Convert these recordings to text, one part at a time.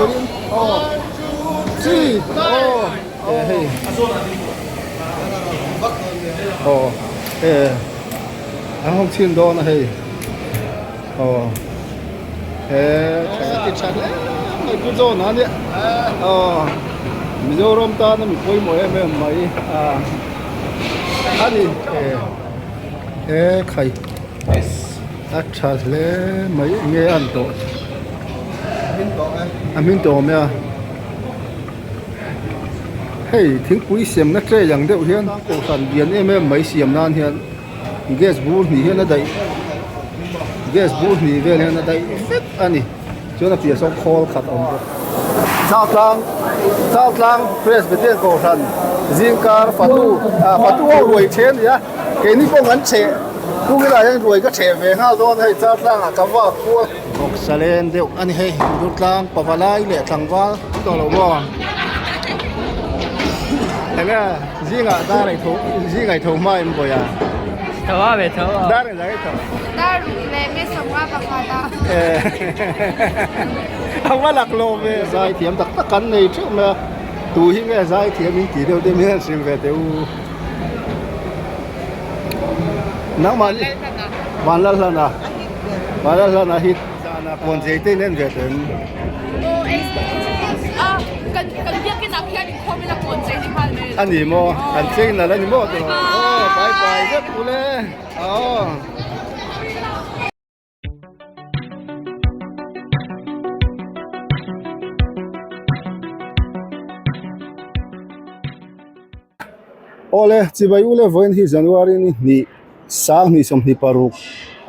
turin aw chi aw e hei aw e an hawng chhin dawn a hei aw he tha ti tha hle mai pu John a nia aw Mizoram tana mi pawimawh em em mai a a ni e he khai. A tha hle mai nge an tawh a hming tawh awm e a hei thingpui siamna tray ang deuh hian kohhran lian em em mai siam nan hian gas bur hnih hian a daih gas bur hnih vel hian a daih vek a ni chuan a piah sawn khawl khat a awm bawk chaltlang chaltlang presbyterian kohhran zingkar fatu ah fatu ho ruai the a ni a. Keini pawh kan cheh kungin ah hian ruai ka cheh ve nghal dawn hei char tlang ah ka vak kual. Bawk salen deuh a ni hei Durtlang pavalai leh tlangval tawh lo maw enge zingah dar ei tho zingah i tho hma em vawi a Tho a ve tho a. Dar engzah nge tho? Dar ruk leh mi sawmnga pakhat a. A va lak lo ve. Zai thiam tak tak kan nei theuh mai a tu hi nge zai thiam in tih deuh te hian hrilh ve teh u. Nangmah ni Vanlalhlana Vanlalhlana hi zana kawn chei te in en ve tawh em? A ni maw an chei nalh a ni maw tawh aw bye bye vek ule aw. Awle chibai ule vawiin hi January ni hnih sang hnih 26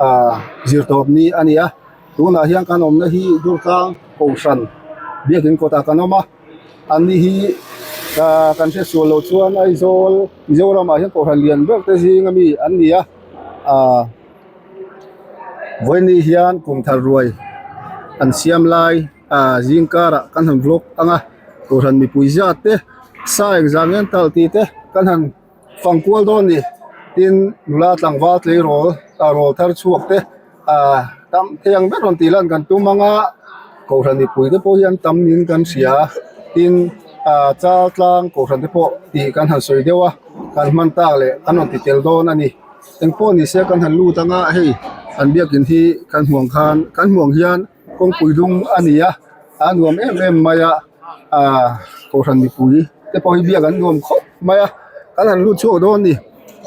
ah zirtawp ni a ni a tunah hian kan awmna hi Durtlang Kohhran biakin kawtah kan awm a an ni hi ah kan hre sual loh chuan Aizawl Mizoram ah hian Kohhran lian ber te zing ami an ni a ah. Vawiin hian kum thar ruai an siam lai ah zing karah kan han vlog ang a kohhran mipui zat te sa engzah nge an talh tih te kan han fang kual dawn a ni tin nula tlangval tleirawl ah rawl thar chhuak te ah tam thei ang ber rawn tih lan kan tum ang a kohhran mipui te pawh hi an tam niin kan hria tin ah chal tlang kohhran te pawh tih kan han sawi deuh a kan hman tak leh kan rawn ti tel dawn a ni. Engpawh ni se kan han lut anga hei an biakin hi kan hmuh ang khan kan hmuh ang hian kawngpui dum a ni a a nuam em em mai a ahh kohhran mipui te pawh hi biak an nuam khawp mai a kan han lut chhuak dawn a ni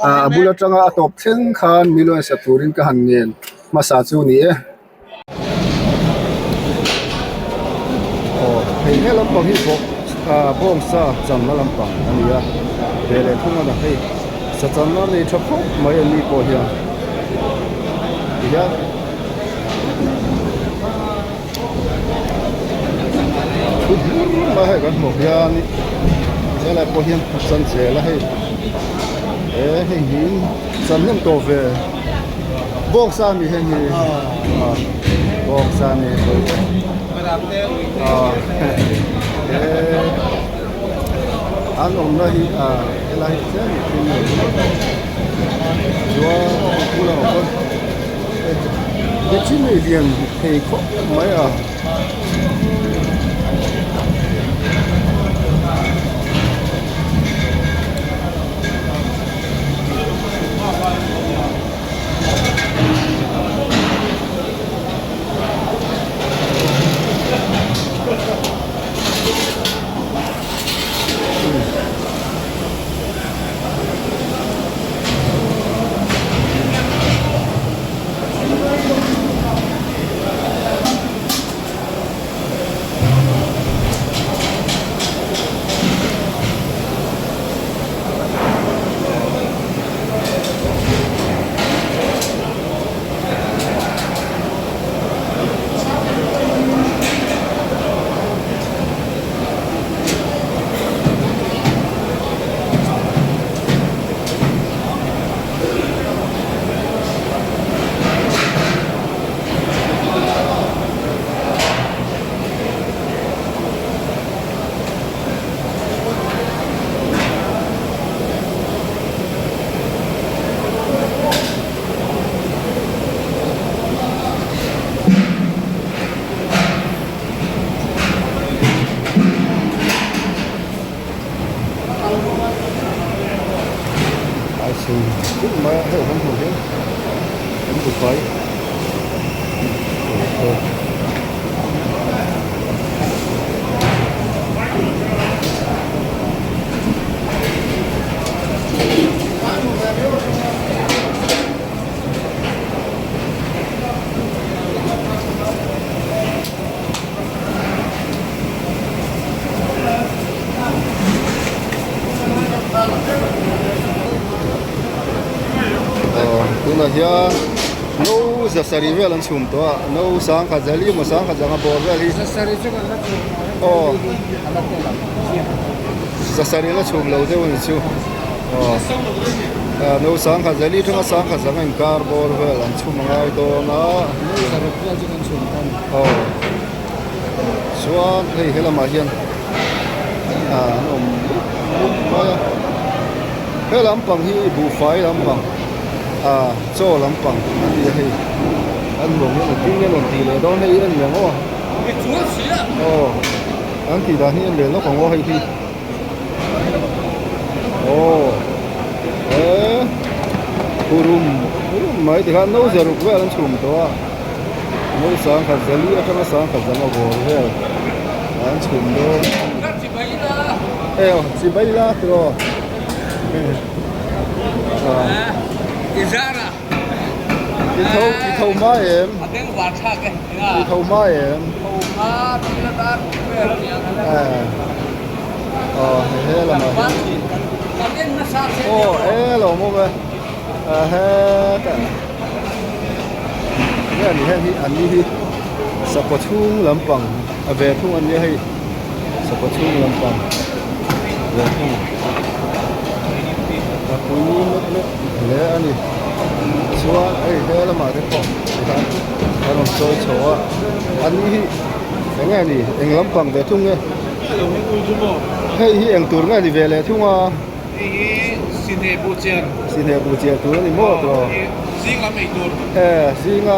ahh a bul atanga a tawp thleng khan mi lo insak turin ka han ngen hmasa chu a ni e. Aw hei he lampang hi bawk ah bawngsa channa lampang a ni a ve leh thung a ni hei sa channa nei tha khawp mai an ni pawh hian tihian thu bur mai hei kan hmuh hian helai pawh hian chan zel a hei he hei hi chan hnem tawh ve. Bawngsa mi heng hi bawngsa ni an awmna hi helai hi tlem thil chuan bulah pawn chi lian thei khawp mai a. Tih mai a hei kan hmuh hian kan buhfai Tunah hian no za sarih vel an chhum tawh a no sangkhat za li emaw sangkhat zanga bawr vel hi aw za sarih la chhum lo deuh a ni chu aw no sangkhat za li atanga sangkhat zanga inkar bawr vel an chhum a ngai dawn a aw chuan hei helamah hian ah an awm mup mup mai a he lampang hi buhfai lampang ah chaw lampang a ni a hei an hmuh ang hian engtin nge an rawn tih leh dawn hei en leh ang aw aw an tih dan hi en leh lawk ang aw hei hi aw he hurum hurum mai tikhan no zaruk vel an chhum tawh a. No sangkhat zali atanga sangkhat zanga bawr vel an chhum dawn e aw chi bai la tiraw i tho i tho hma em i tho hma em aw he lamah hian aw e lo awm e hetah. Nge ni heng hi an ni hi sakhaw chhung lampang a ve thung a nia hei sakhaw chhung lampang ve thung a pui mek mek hle a ni chuan hei he lamah te pawh tikhan a rawn chawi chho a an ni hi eng nge ni eng lampang ve thung nge hei hi eng tur nge ni ve leh thung a. Hei hi Sinheh Buhchiar. Sinheh Buhchiar tur a ni maw tawh? Aw, zing lam ei tur. E, zinga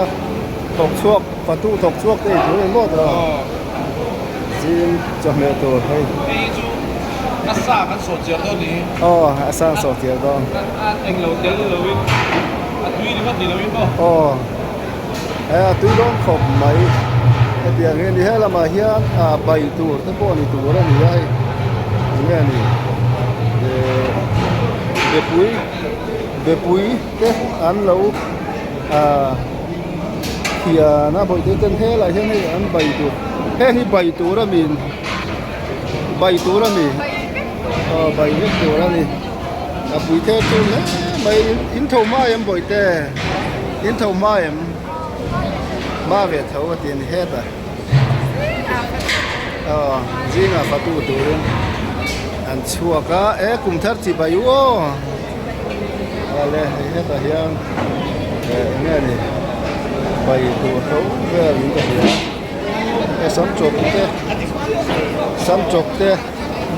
thawk chhuak, fatu thawk chhuak te ei tur a ni maw tawh? Aw. Zing chawhmeh tur hei. Hei hi chu a sa kan sawhchiar dawn ni. Aw, a sa an sawhchiar dawn. A englo tel loin, a tui ringawt ni loin maw? Aw, e a tui dawn khawp mai. Hetiang hi a ni, he lamah hian bai tur te pawh ni tur a ni a hei. Enge a ni? Ehh bepui bepui te an lo ahh thian a bawihte ten helaiah hian hei an bai tur heng hi bai tur a mi bai tur a mi aw bai vek tur a ni a pui the chu hle mai in tho hma em bawihte in tho hma em hma ve tho a ti a ni hetah. Aw zingah fatu turin an chhuak a e kum thar chi bai u aw awle hei hetah hian eh eng nge ni bai tur tho vel in ka hria e sam chawp te sam chawp te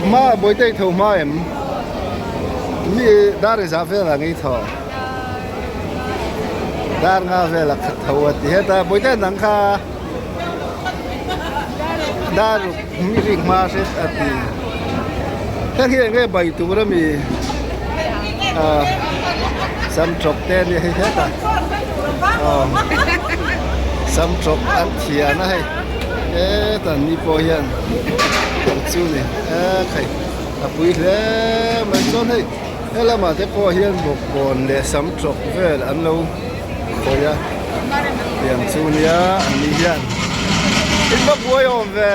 hma bawihte i tho hma em mi dar engzah velah nge i thaw dar nga velah kha tho a ti heta bawihte nang kha. Dar mi rik hma hret a ti. Heng hi enge bai tur a mi ah sam chawp te a nia hei hetah aw sam chawp an thian a hei hetah ni pawh hian chu ni e khai a pui hle mai chuan hei helamah te pawh hian bawkbawn leh sam chawp vel an lo. Khawi a tiang chu nia an ni hian in va buai awm ve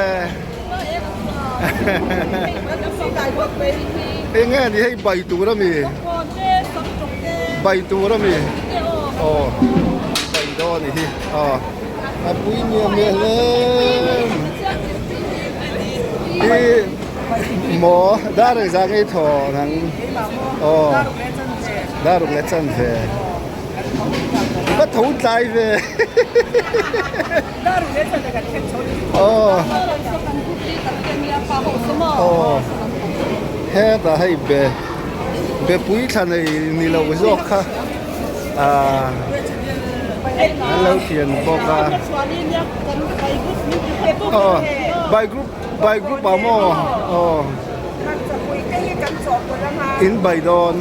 eng nge ni hei bai tur ami bai tur ami aw bai dawn a ni hi aw a pui miah miah hle hi maw dar engzah nge i thaw nang aw daruk leh chanve. Va tho tlai ve. Aw. Aw. Hetah hei be bepui thla nei ni lo zawk kha ah an lo thian bawk a. Aw by group by group ah maw aw. In bai dawn.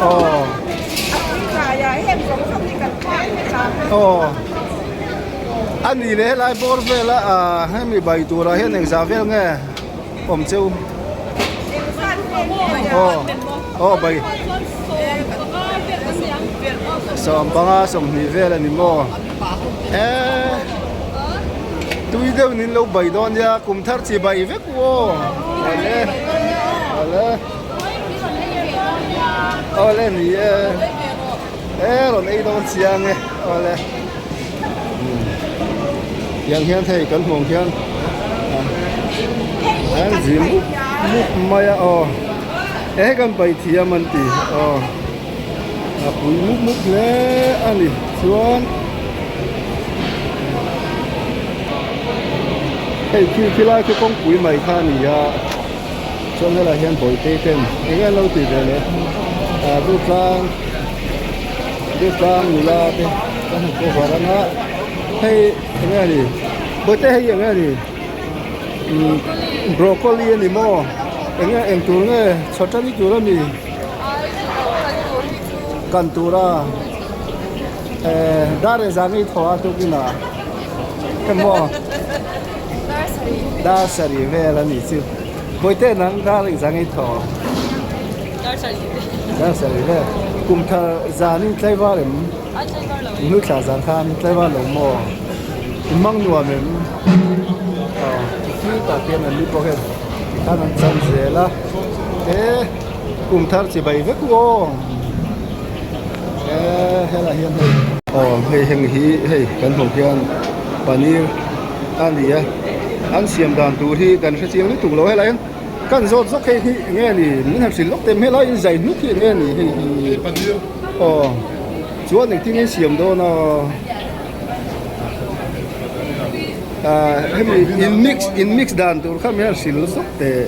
Aw. Aw. A ni leh helai bawr vela ah hemi bai turah hian engzah vel nge awm cheu? Aw. Aw bai. 15 20 vel a ni maw? Eee tui deuh nin lo bai dawn nia kum thar chi bai vek u aw awle awle awle ni e e rawn ei dawn chiang e awle tiang hian hei kan hmuh ang hian an zi mup mup mai a aw he kan paih thiam an ti aw. A pui mup mup hle a ni chuan hei khi khilai khi kawngpui mai kha a ni a chuan helaiah hian bawihte ten eng nge an lo tih ve le ah durtlang durtlang nula te ka hmu cover anga hei eng nge a ni bawihte hei eng nge a ni umm broccoli a ni maw eng nge eng tur nge chawṭani tur a ni. Kan tura eh dar leh zan hi thaw a tukin ah emaw dar sarih vel a nih chu bawihte nang dar leh zan hi thaw dar sarih vel kum thar zan in tlaivar em nu thla zan khan tlaivar lo maw i mang nuam em aw khi tah khian an ni pawh hian tikhan an chan zel a he. Kum thar chi bai vek u aw eh helai hian hei aw hei heng hi hei kan hmuh hian paneer a ni a an siam dan tur hi kan hre chiang lutuk lo helai hian kan zawt zawk hei hi eng nge ni min han hrilh lawk teh helai in zai hnuk hi eng nge ni hei hi aw chuan engtin nge an siam dawn a ah hemi in mix in mix dan tur kha min han hrilh zawk teh.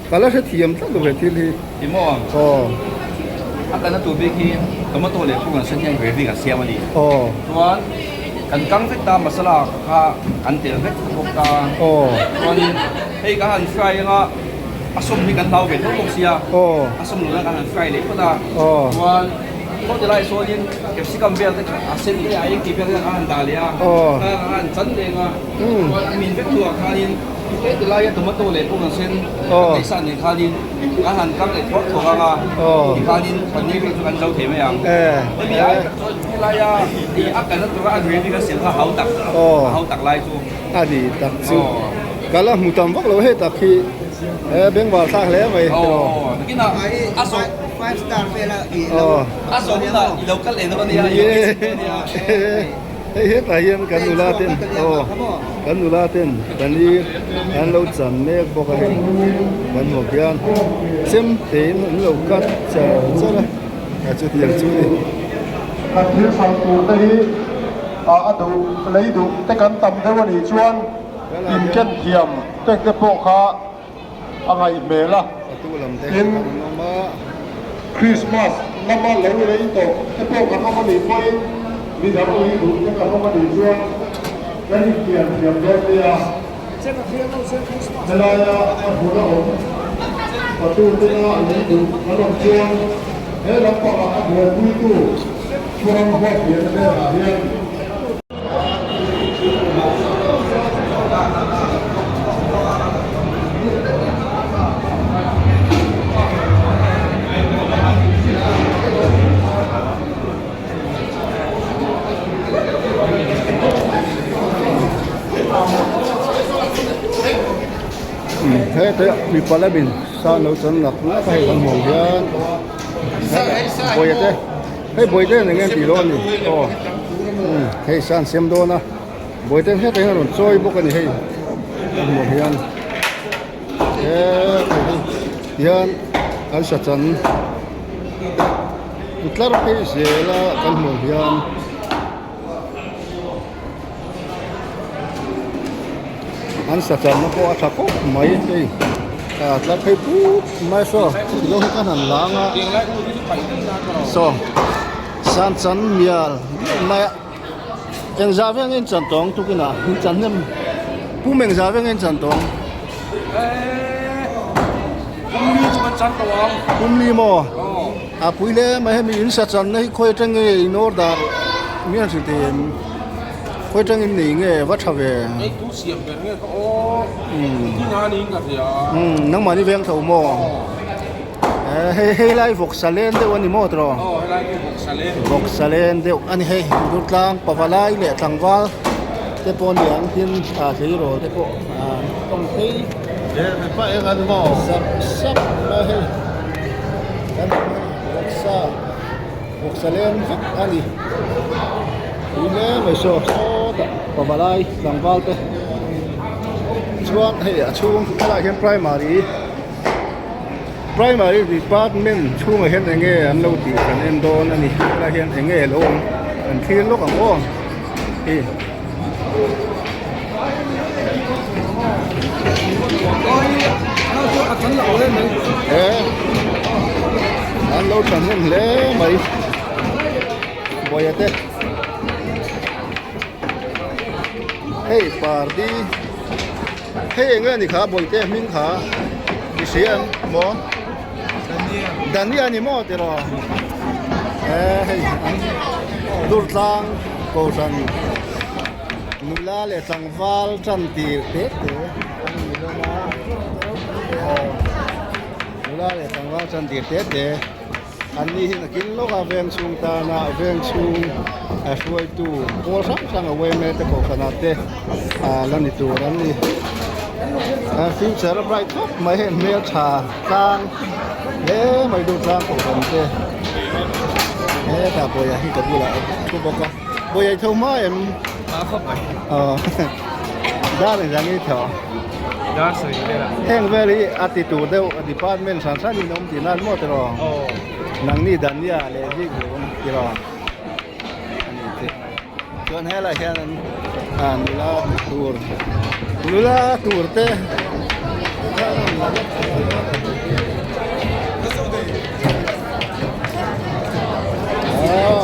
Ka la hrethiam tlat lo he thil hi. Ti maw? Aw. A kalna tur bik hi tomato leh purun sen hian gravy kan siam a ni. Aw. Chuan kan kang vek ta masala kha kan tel vek bawk ta. Aw. Chuanin hei kan han fry anga a sawm hi kan hlau ve tho bawk sia. Aw. A sawm lohna kan han fry leh phawt a. Aw. Chuan khaw ti lai sawnin capsicum vel te kha a sen te a eng tih vel te kha kan han dah leh a. Aw. Kan han chan leh anga chuan a min vek hnuah khanin. Heti laia tomato leh pawng sen kan neih sa nen khanin kan han kang leh thuak thuak ang a, tikhanin paneer vel chu kan zo thei mai ang. Hemi ai tak chuan helaia ih a kalna tura a gravy kan siam kha a hau tak, a hau tak lai chu. A ni tak chu ka la hmu tam vak lo hei tak hi e bengvar thlak hle mai. Aw nakinah a zawh a zawh hunah i lo kal leh dawn a nia i lo ei chhin dawn a nia. Hei hetah hian kan nula ten aw kan nula ten paneer an lo chan mek bawk a hei kan hmuh khian chem tein an lo cut char char a a chutiang chu a ni. Kan thil hralh tur te hi a duh lei duh te kan tam deuh a nih chuan inken thiam tek te pawh kha a ngaih hmel a, tin Christmas lama lo lei tawh te pawh kan awm a nih pawhin midang lei duh te kan awm a nih chuan kan intiam thiam dawn nia. Helaia a hmun a awm patu tena lei duh kan awm chuan he lampangah a buaipuitu Thuram Huatliana hnenah hian. Heta mipa lamin sa lo chan nak nak a hei kan hmuh ang hian bawihte te. Hei bawihte eng nge tih dawn a ni aw umm hei sa an siam dawn a bawihte hetah hian a rawn chawi bawk a ni hei a hmuh hian heee hei tihian an sa chan tlar phei zel a kan hmuh hian. An sa channa pawh a tha khawp mai hei ah tlar phei put mai saw tilo hi ka han lang a saw san chan mial mai a engzah veng in chan tawng tukin ah in chan hnem pum engzah veng in chan tawng. Kum li maw? A pui hle mai hemi in sa channa hi khawi atang nge in order mial hrilh thei em? Khawi atang in nei nge va tha ve? Umm nangmahni veng tho maw? Hei hei lai vawksa len deuh a ni maw tawh? Vawksa len deuh a ni hei Durtlang pavalai leh tlangval te pawh a ni ang tin tleirawl te pawh an tawng phei sap sap mai hei kan vawksa vawksa len vek a ni tui hle mai saw sawtah pavalai tlangval te chuan hei a chhung helaiah hian primary. Primary department chhungah hian eng nge an lo tih kan en dawn a ni helai hian eng nge lo awm kan thlir lawk ang aw hei he an lo thahnem hle mai bawihte hei pardi. Hei eng nge ni kha bawihte hming kha i hria em maw? Dania ni maw tiraw? E hei an Durtlang Kohhran nula leh tlangval tan tir te te an ni hlawm a aw nula leh tlangval tan tir te te. An ni hi nakin lawka veng chhung tana veng chhung a hruaitu pawl hrang hrang a yma te kohhranah te ah la ni tur an ni. A future a bright khawp mai heng hmeltha tlang hle mai duh tlang kohhran te hetah bawihah hi ka bulah a thu bawk a bawihah i tho hma em? Hma khawp mai. Aw dar engzah nge i tho? Dar sawi vel ah. Heng vel hi a ti tur deuh a department hran hran in a awm tih nan maw tiraw? Aw. Nangni Dania leh Zik lo awm tiraw? A ni che. Chuan helaiah hian an ah nula tur nula tur te aw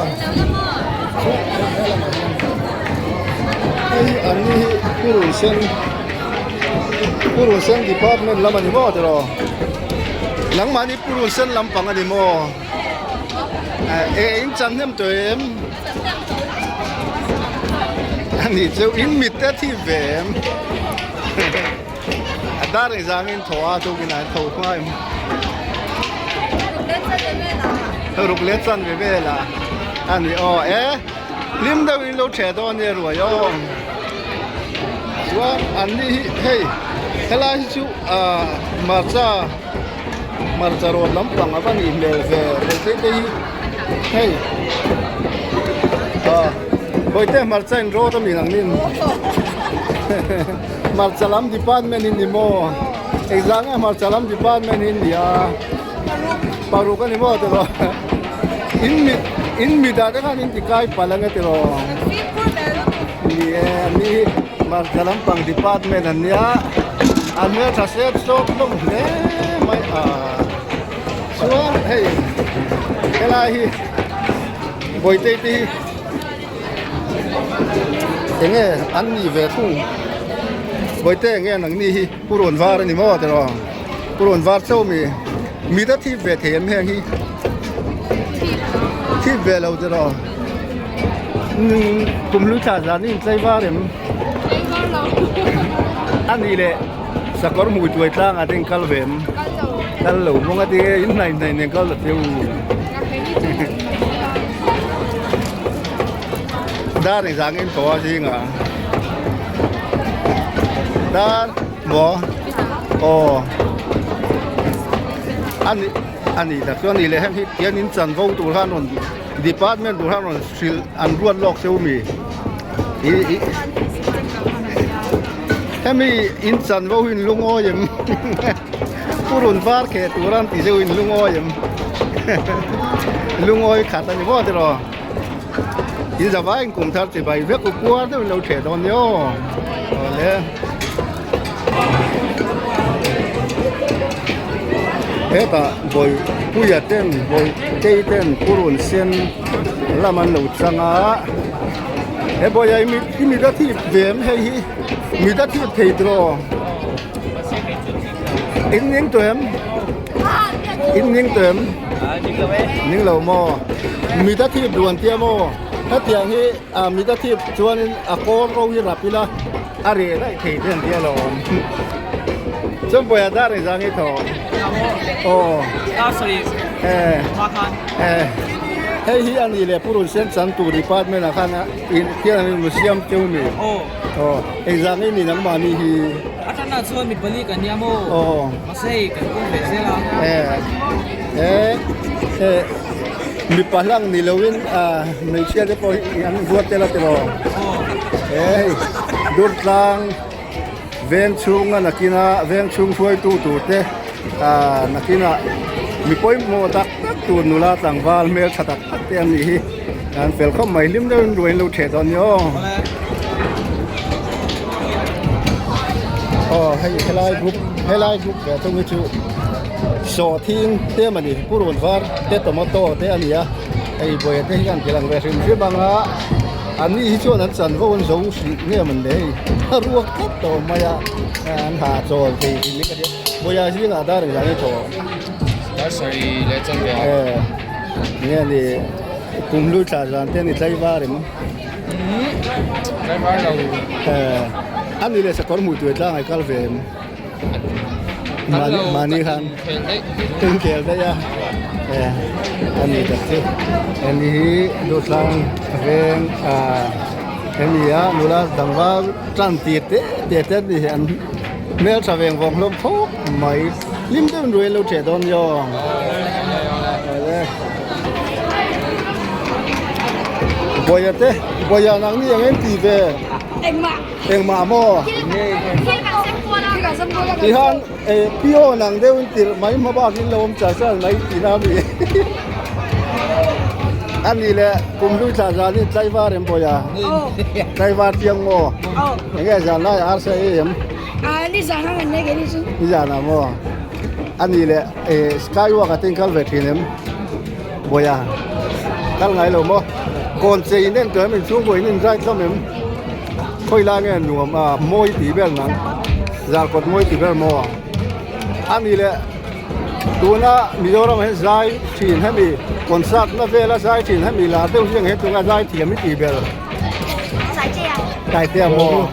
hei an ni hi purun sen Purun sen department lam a ni maw tiraw nangmahni purun sen lampang a ni maw eh in chan hnem tawh em a nih chu in mit te a thip ve em a dar engzangin thaw a tukin an tho hma em ruk let chan ve vel a a ni aw e. Hlim deuh in lo ṭheh dawn nia ruai aw. Chuan an ni hi hei helai hi chu ahh hmarcha hmarcha rawn lampang a va nih hmel ve bawihte te hi hei ahh bawihte hmarcha in rawt a mi ang nin hmarcha lam department in ni maw engzah nge hmarcha lam department in nia paruk a ni maw tiraw. In mit in mit ah te khan in ti kai palh ang e tiraw ni e an ni hi hmarcha lampang department an nia an hmeltha sep sawp hlawm hle mai a chuan hei helai hi bawihte te hi enge an nih ve thung bawihte enge nang ni hi purun var a ni maw tiraw purun var chauh mi. Mit a thip ve thei em heng hi? Thip ve lo tiraw? Kum hlui thla zan i intlei var em? Tlei var lo. A nih leh sakawr hmui tuai tlangah te in kal ve em? Kal lo. Kal lo mawng a tinge in hnai hnai nen kal ta che u. Dar engzah nge in thaw a zingah? Dar maw? Aw ani ani tak chuan nih leh heng hi tian in chanvo tur khan rawn department tur khan rawn hrilh an ruat lawk cheu mi ih ih hemi in chanvo hi in lungawi em purun var kheh tur an ti zeuh in lungawi em lungawi khat a ni maw tiraw in zavai in kum thar chibai vek u puar deuh in lo theh dawn nia aw awle. Hetah Bawihpuia ten Bawihtei ten purun sen lam an lo chang a he Bawiha i mit i mit a thip ve em hei hi mit a thip thei tiraw eng eng tawh em? In ning tawh em? Ning lo maw? Mit a thip duan tia maw? Hetiang hi ah mit a thip chuanin a kawl ro hi rap ila a reh daih thei te an tia lo awm. Chuan Bawiha dar engzah nge thaw? Aw. Eh. Hei hi a nih leh Pu Runsen chan tur department ah khan in khian an in siam teuh mi. Aw. Engzah nge ni nangmahni hi? A tana chuan mi pali kan nia maw? Aw. Mahse hei kan kawng ve zel a. Eh. Eh. Eh. Mipa hlang ni loin ah hmeichhia te pawh hi an vuat tel a tiraw? Aw. Eh hei Durtlang veng chhunga nakina veng chhung hruaitu tur te ah nakina mi pawimawh tak tak tur nula tlangval hmeltha tak tak te an nih hi. An fel khawp mai hlim deuhin ruai an lo theh dawn ni aw. Aw hei helai group helai group ve thung hi chu sawhthing te a ni purun var te tomato te a ni a hei buaia te hian ti lang ve hrim hrim ang a an ni hi chuan an chanvo an zo hrih nge mawn le hei a ruak tlat tawh mai a an ha chawl thei hrim hi ka hria buaia zingah dar engzah nge tawh. Dar sarih leh chanve a. Nge ni Kumhlui thla zan te ni tlaivar em? Tlaivar lo. Eh, ani leh sakawr hmuh tuai tlang ai kal ve em? Mani mani khan. Tung khel daih a. Eh, ani tak chu. Ani hi Dawtlang veng a hemi a nula dangval tan tir te te te ni hi an hmel tha veng vawng hlawm khawp mai. Hlim deuhin ruai an lo theh dawn nia aw. Bawia te bawia nang ni ang em ti ve Engmah. Engmah maw? Thil kan sem kual a. Thil kan sem kual a. Tihan eh pio nang deuh in tirh mai hma bak in lo awm char char mai tih na mi. Ani le kum hlui thla zan in tlaivar em bawia. Tlaivar chiang maw? Enge zan lai ar se em? Ah ni zan ang an nei ke ni chu. Ni zan ah maw? Ani le eh skywalk a tin kal ve thin em? Bawia kal ngai lo maw? Kawn che in en tawh em inchhungkaw in in ride hlawm em? Khawi lai nge nuam a mawi tih ber nang zarkawt mawi tih ber maw? Ani le tuna Mizoram ah hian zai thin hemi concert na vela zai thin hemi lar deuh hi ang he tunga zai thiam hi tih ber. Taitea maw?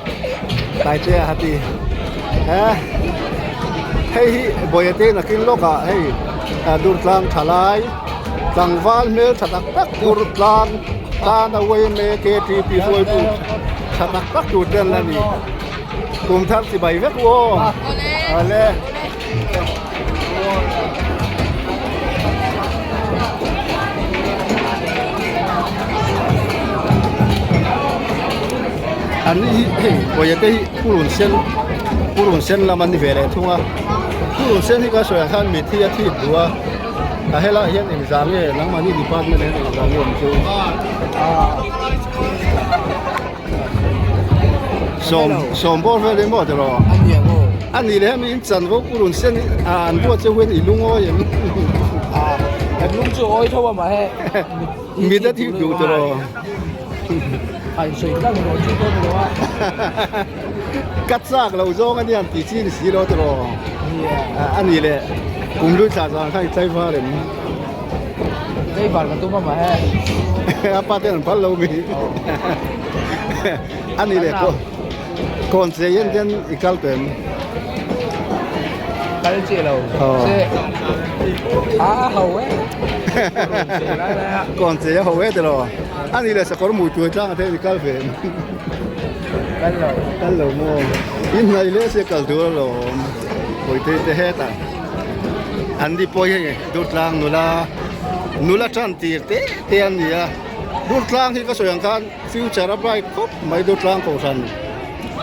Taitea ha ti. He hei hi Bawihte nakin lawkah hei Durtlang tha lai tlangval hmel tha tak tak Durtlang tan a uaime KTP hruaitu tha tak tak tur te an la ni. Kum thar chibai vek u aw. Awle. An hi hei pawia te hi purun sen purun sen lam an ni ve leh thung a purun sen hi ka sawi ang khan mit hi a thip duh a a helaiah hian engzah nge nangmahni department ah hian engzah nge awm chu sawm sawm bawr vel emaw tiraw a nih leh hemi in chanvo purun sen hi an buat che huan i lungawi em Kan lung chu awi tho a mahse mit a thip duh tiraw a insawi tlang erawh chu dawn lo a ka chak lo zawng a nia tih chi ni si lo tiraw a nih leh kum hlui thla zan kha i tlaivar em. Tlaivar ka tum a mahse a pa ten an phal lo mi a nih leh kawn kawn che hian ten i kal tawh em kal chiah lo se a ho e kawn che a ho e tilo a nih leh sakawr mui tuai tlang te i kal ve em kal lo kal lo maw in hnaih hle sia kal tur alawm pawite te hetah an ni pawh hi Durtlang nula nula tan tir te te an ni a Durtlang hi ka sawi ang khan future a bright khawp mai Durtlang kohhran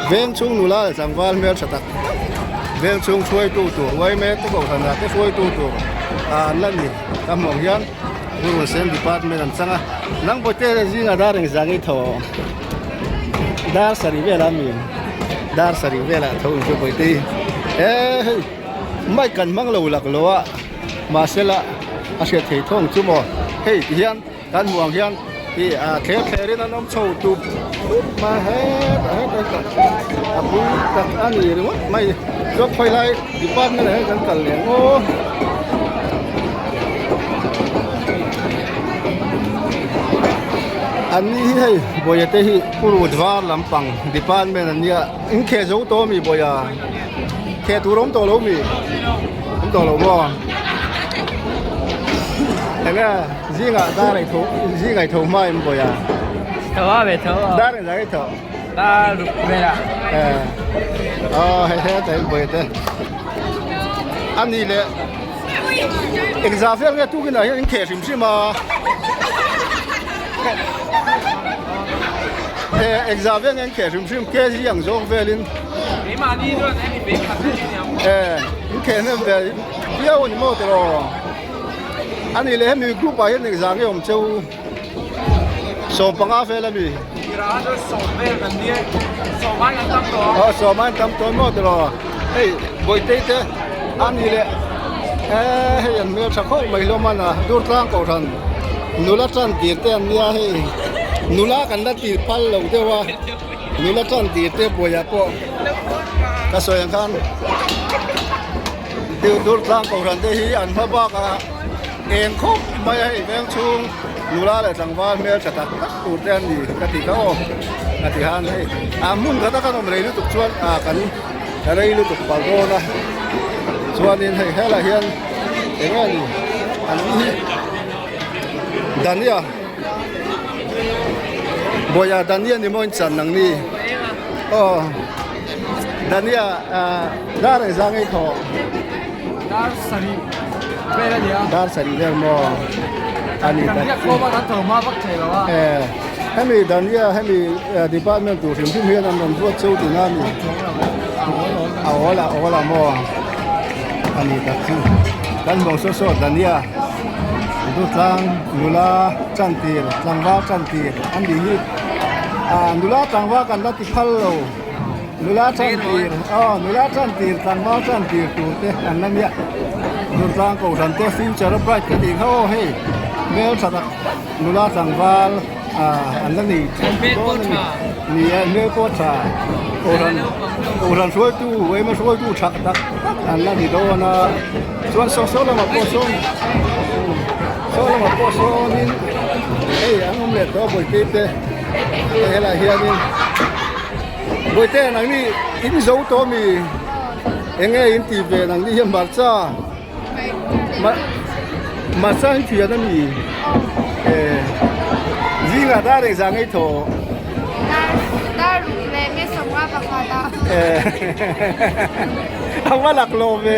veng chhung nula leh tlangval hmel tha tak tak veng chhung hruaitu tur uaime te kohhran ah te hruaitu tur ah an la ni ka hmuh ang hian Guru Sen department an chang a nang pawh te zingah dar engzah nge thaw dar sarih velah mi dar sarih velah tho in chu pawite hi he hei. Mic kan hmang lo lak lo a mahse la a hriat thei thawng chu maw hei ti hian kan hmuh ang hian ih ah thler thler in an awm chho tup tup mai hetah hetah hetah a pui tak a ni ringawt mai chuan khawi lai department ah hian kan kal leh ang aw. An ni hi hei Bawia te hi Purut var lampang department an nia in kheh zo tawh ami Bawia kheh tur awm tawh lo mi awm tawh lo maw enge zingah dar ei tho zingah ei tho hma em Bawia Tho a ve tho a dar engzah ei tho dar ruk vel a eh aw hei he ta Bawia te ani leh. Engzah vel nge tukin ah hian in kheh hrim hrim a eh engzah vel nge in kheh hrim hrim kg ang zawk velin eh in kheh hnem ve viau a ni maw tiraw a nih leh hemi group ah hian engzah nge awm cheu 15 vel ami aw sawm an tam tawh maw tiraw hei bawihte te a ni leh eee hei an hmel tha khawp mai hlawm a na durtlang kohhran nula tan tir te an nia hei nula kan la tir phal lo deuh a nula tan tir te buaiah pawh ka sawi ang khan durtlang kohhran te hi an hma bakah eng khawp mai a hei veng chhung nula leh tlangval hmel tha tak tak tur te an ni ka ti kha aw a ti han hei a hmun khat a kan awm rei lutuk chuan ah kan rei lutuk pal dawn a chuanin hei helaiah hian eng nge ni an ni hi Dania Bawia Dania ni maw in chan ang ni aw Dania ah dar engzah nge i thawh. Dar sarih vel a ni a. Dar sarih vel maw a ni tak. Kan khawm a kan tho hma vak thei lo a. Eh hemi Dania hemi department tur hrim hrim hian an rawn ruat cheu tih na a ni. A awl a awl a maw a ni tak chu. Kan hmuh saw saw Dania Dutlang nula chantir tlangval chantir an nih hi. Ah nula tlangval kan la ti phal lo. Nula chantir aw nula chantir tlangval chantir tur te an la nia Durtlang Kohhran te future a bright ka tih kha aw hei hmel tha tak nula tlangval ah an la nei dawn a ni ni e hmel pawh tha Kohhran Kohhran hruaitu ema hruaitu tha tak tak an la ni dawn a chuan saw saw lamah pawh sawn saw lamah pawh sawnin hei an awm leh tawh a bawihte te hei helaiah hianin. Bawihte nangni in zo tawh ami eng nge in tih ve nangni hian hmarcha hmarcha in thian ami eh zingah dar engzah ngei thaw eh a va lak lo ve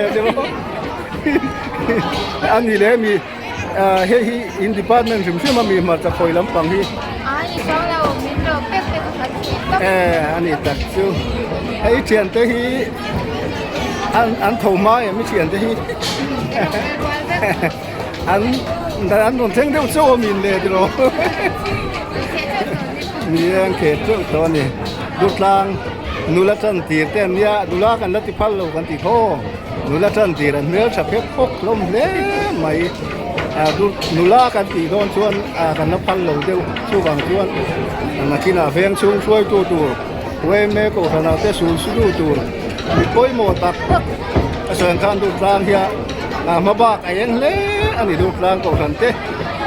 ani leh ami. Ah hei hi in department hrim hrim a mi hmarcha khawi lampang hi eh a ni tak chu hei thiante hi an an tho hma em i thiante hi an an rawn thleng deuh chauh a min le tiraw ni e an kheh teuh tawh a ni Durtlang nula tan tir te an nia nula kan la ti phal lo kan ti thaw. Nula tan tir an hmel tha phek phawk hlawm hle mai ah nula kan tih dawn chuan ah kan la phal lo deuh chuvang chuan nakinah veng chhung hruaitu tur yma kohhranah te sul su tur mi pawimawh tak tak a sawi ang khan Durtlang hian ah hma bak a eng hle a ni Durtlang kohhran te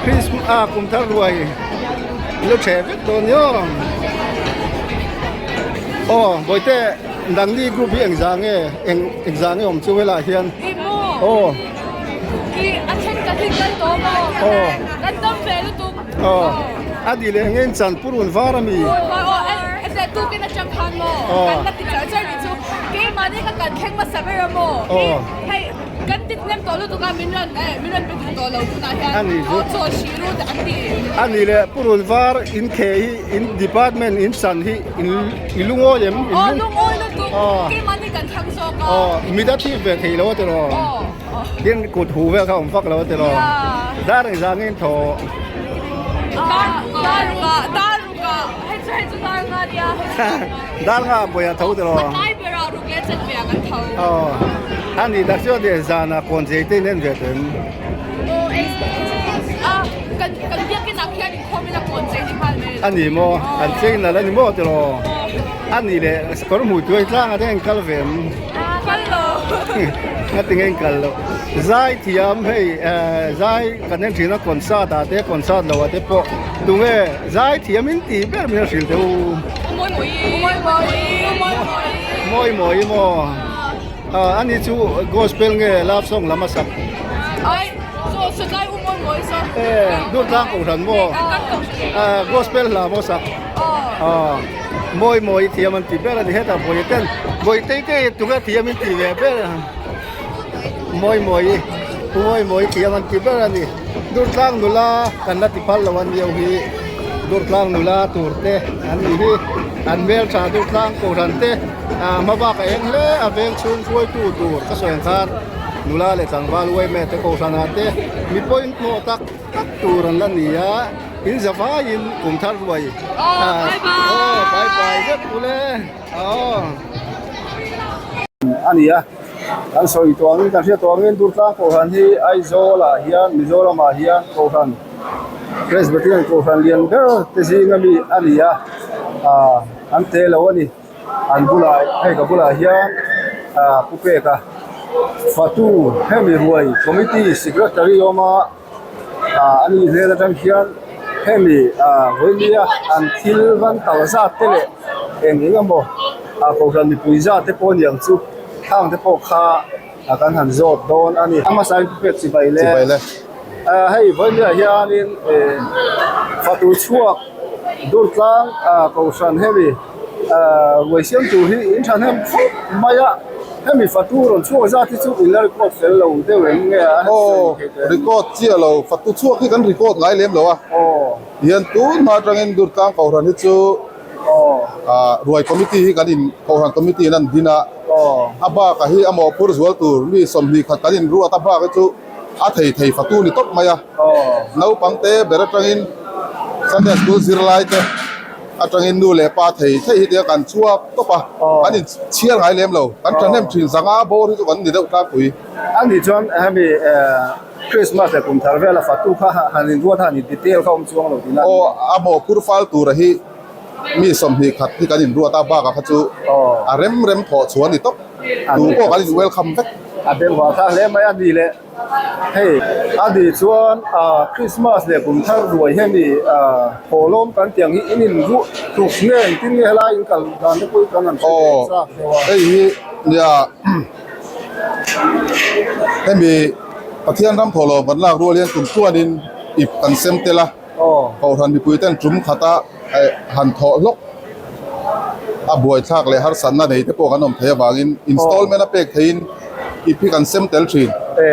Christmas ah kum thar ruai lo ṭheh vek dawn ni aw aw bawihte. Dangni group hi engzah nge eng engzah nge awm chu helaiah hian aw aw aw a dih leh nge in chan purun var ami aw aw a nih leh purun var in kheh hi in department in chan hi in i lungawi em in lung aw aw mit a thip ve thei lo a tiraw tin kut huh vel kha a awm vak lo a tiraw dar engzah nge in thaw dar nga pawih a tho tiraw aw a nih tak chuan zan ah kawn chei te in en ve tawh em. A ni maw? An cheng nalh a ni maw tiraw? A nih leh kawr hmuh tuai tlangah te an kal ve em? Ngati nge in kal loh. Zai thiam hei zai kan en thin a concert ah te concert lo ah te pawh tunge zai thiam in tih ber mai a hrilh teh u. Mawi mawi maw ani chu gospel nge love song lam a sak. Durtlang kohhran maw gospel hla maw sak. Mawi mawi thiam an ti ber a ni hetah vawi ten vawi tei tei tunge thiam in ti ve ber a mawi mawi mawi mawi thiam an ti ber a ni Durtlang nula kan la ti phal lo a niau hi Durtlang nula tur te an ni hi an hmeltha Durtlang kohhran te ah hma bak a eng hle a veng chhung hruaitu tur ka sawi ang khan nula leh tlangval uaime te kohhran ah te mi pawimawh tak tak tur an la ni a in zavaiin kum thar ruai aw bye bye vek ule aw a ni a kan sawi tawh angin kan hriat tawh angin Durtlang Kohhran hi Aizawl ah hian Mizoram ah hian Kohhran Presbyterian Kohhran lian ber te zing ami a ni a ah an te lo a ni. An bulah hei ka bulah hian ah pu peka fatu hemi ruai committee secretary awm a ah a ni hmel atang hian hemi ah vawilia an thil van tal zat te leh eng eng emaw ah kohhran mipui zat te pawh aniang chu khang te pawh kha ah kan han zawt dawn a ni a hmasa in pu pek chibai le ah hei vawilia hianin eh fatu chhuak Durtlang ah kohhran hemi ah ruai siam tur hi in thahnem khawp mai a hemi fatu rawn chhuak zat hi chu in la record fel lo deuh em nge a Aw record chiah lo fatu chhuak hi kan record ngai lem lo a hian tun hma atangin Durtlang kohhran hi chu ah ruai committee hi kan in kohhran committee in an din a a bakah hi a mawhphur zual tur mi 21 kan in ruat a bak hi chu a thei thei fatu ni tawp mai a naupang te ber atangin Sunday school zirlai te atangin nu leh pa thei thei hi tia kan chhuak tawp a kan in chhiar ngai lem lo kan thahnem thin zanga bawr hi chu kan ni deuh tlangpui. A nih chuan hemi Christmas leh kum thar vela fatu kha han in ruat han in detail kha awm chuang lo tihna a ni. Aw a mawhphur fal tura hi mi 21 hi kan in ruat a bakah kha chu a rem rem thawh chhuah a ni tawp tu pawh kan in welcome vek. A bengvar thlak hle mai a ni le hei a ni chuan ah Christmas leh kum thar ruai hemi ah thawhlawm kan tih ang hi in in ruh tluk nge engtin nge helai in kal dan te pawh hi kan han hre ve chak deuh a. Hei hi nia hemi Pathian ram thawhlawm kan lak rual hian kum chuanin ip kan sem tel a. Kohhran mipui ten tum khata han thawh hlawk a buaithlak leh harsatna nei te pawh kan awm thei avangin installment a pek theihin ip hi kan sem tel thin. E,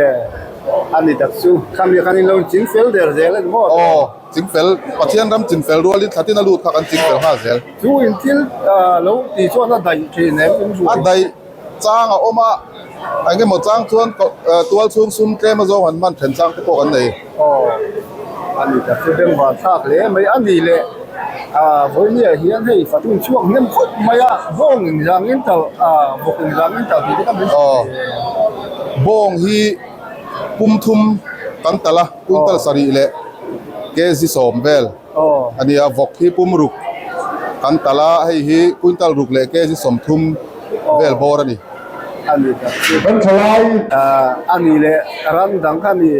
a ni tak chu. Khami khan in lo ching fel der zel a ni maw? Aw, ching fel. Pathian ram ching fel rualin thlatin a lut kha kan ching fel nghal zel. Chu in thil lo tih chuan a daih thin em? A daih chang a awm a, eng emaw chang chuan tual chhung sum tlem azawng han hman then chang te pawh kan nei. Aw, a ni tak chu bengvar thlak hle mai a ni le ah vawinia hian hei fatun chhuak hnem khawp mai a, bawng inzang in tal ah vawk inzang in tal tih te kha min Aw, bawng hi pum thum kan tal a, quintal sarih leh kg 10 vel. A nia, vawk hi pum ruk kan talh a, hei hi quintal ruk leh kg 30 vel bawr a ni. A ni tak chu. A ni leh ram dang kha mi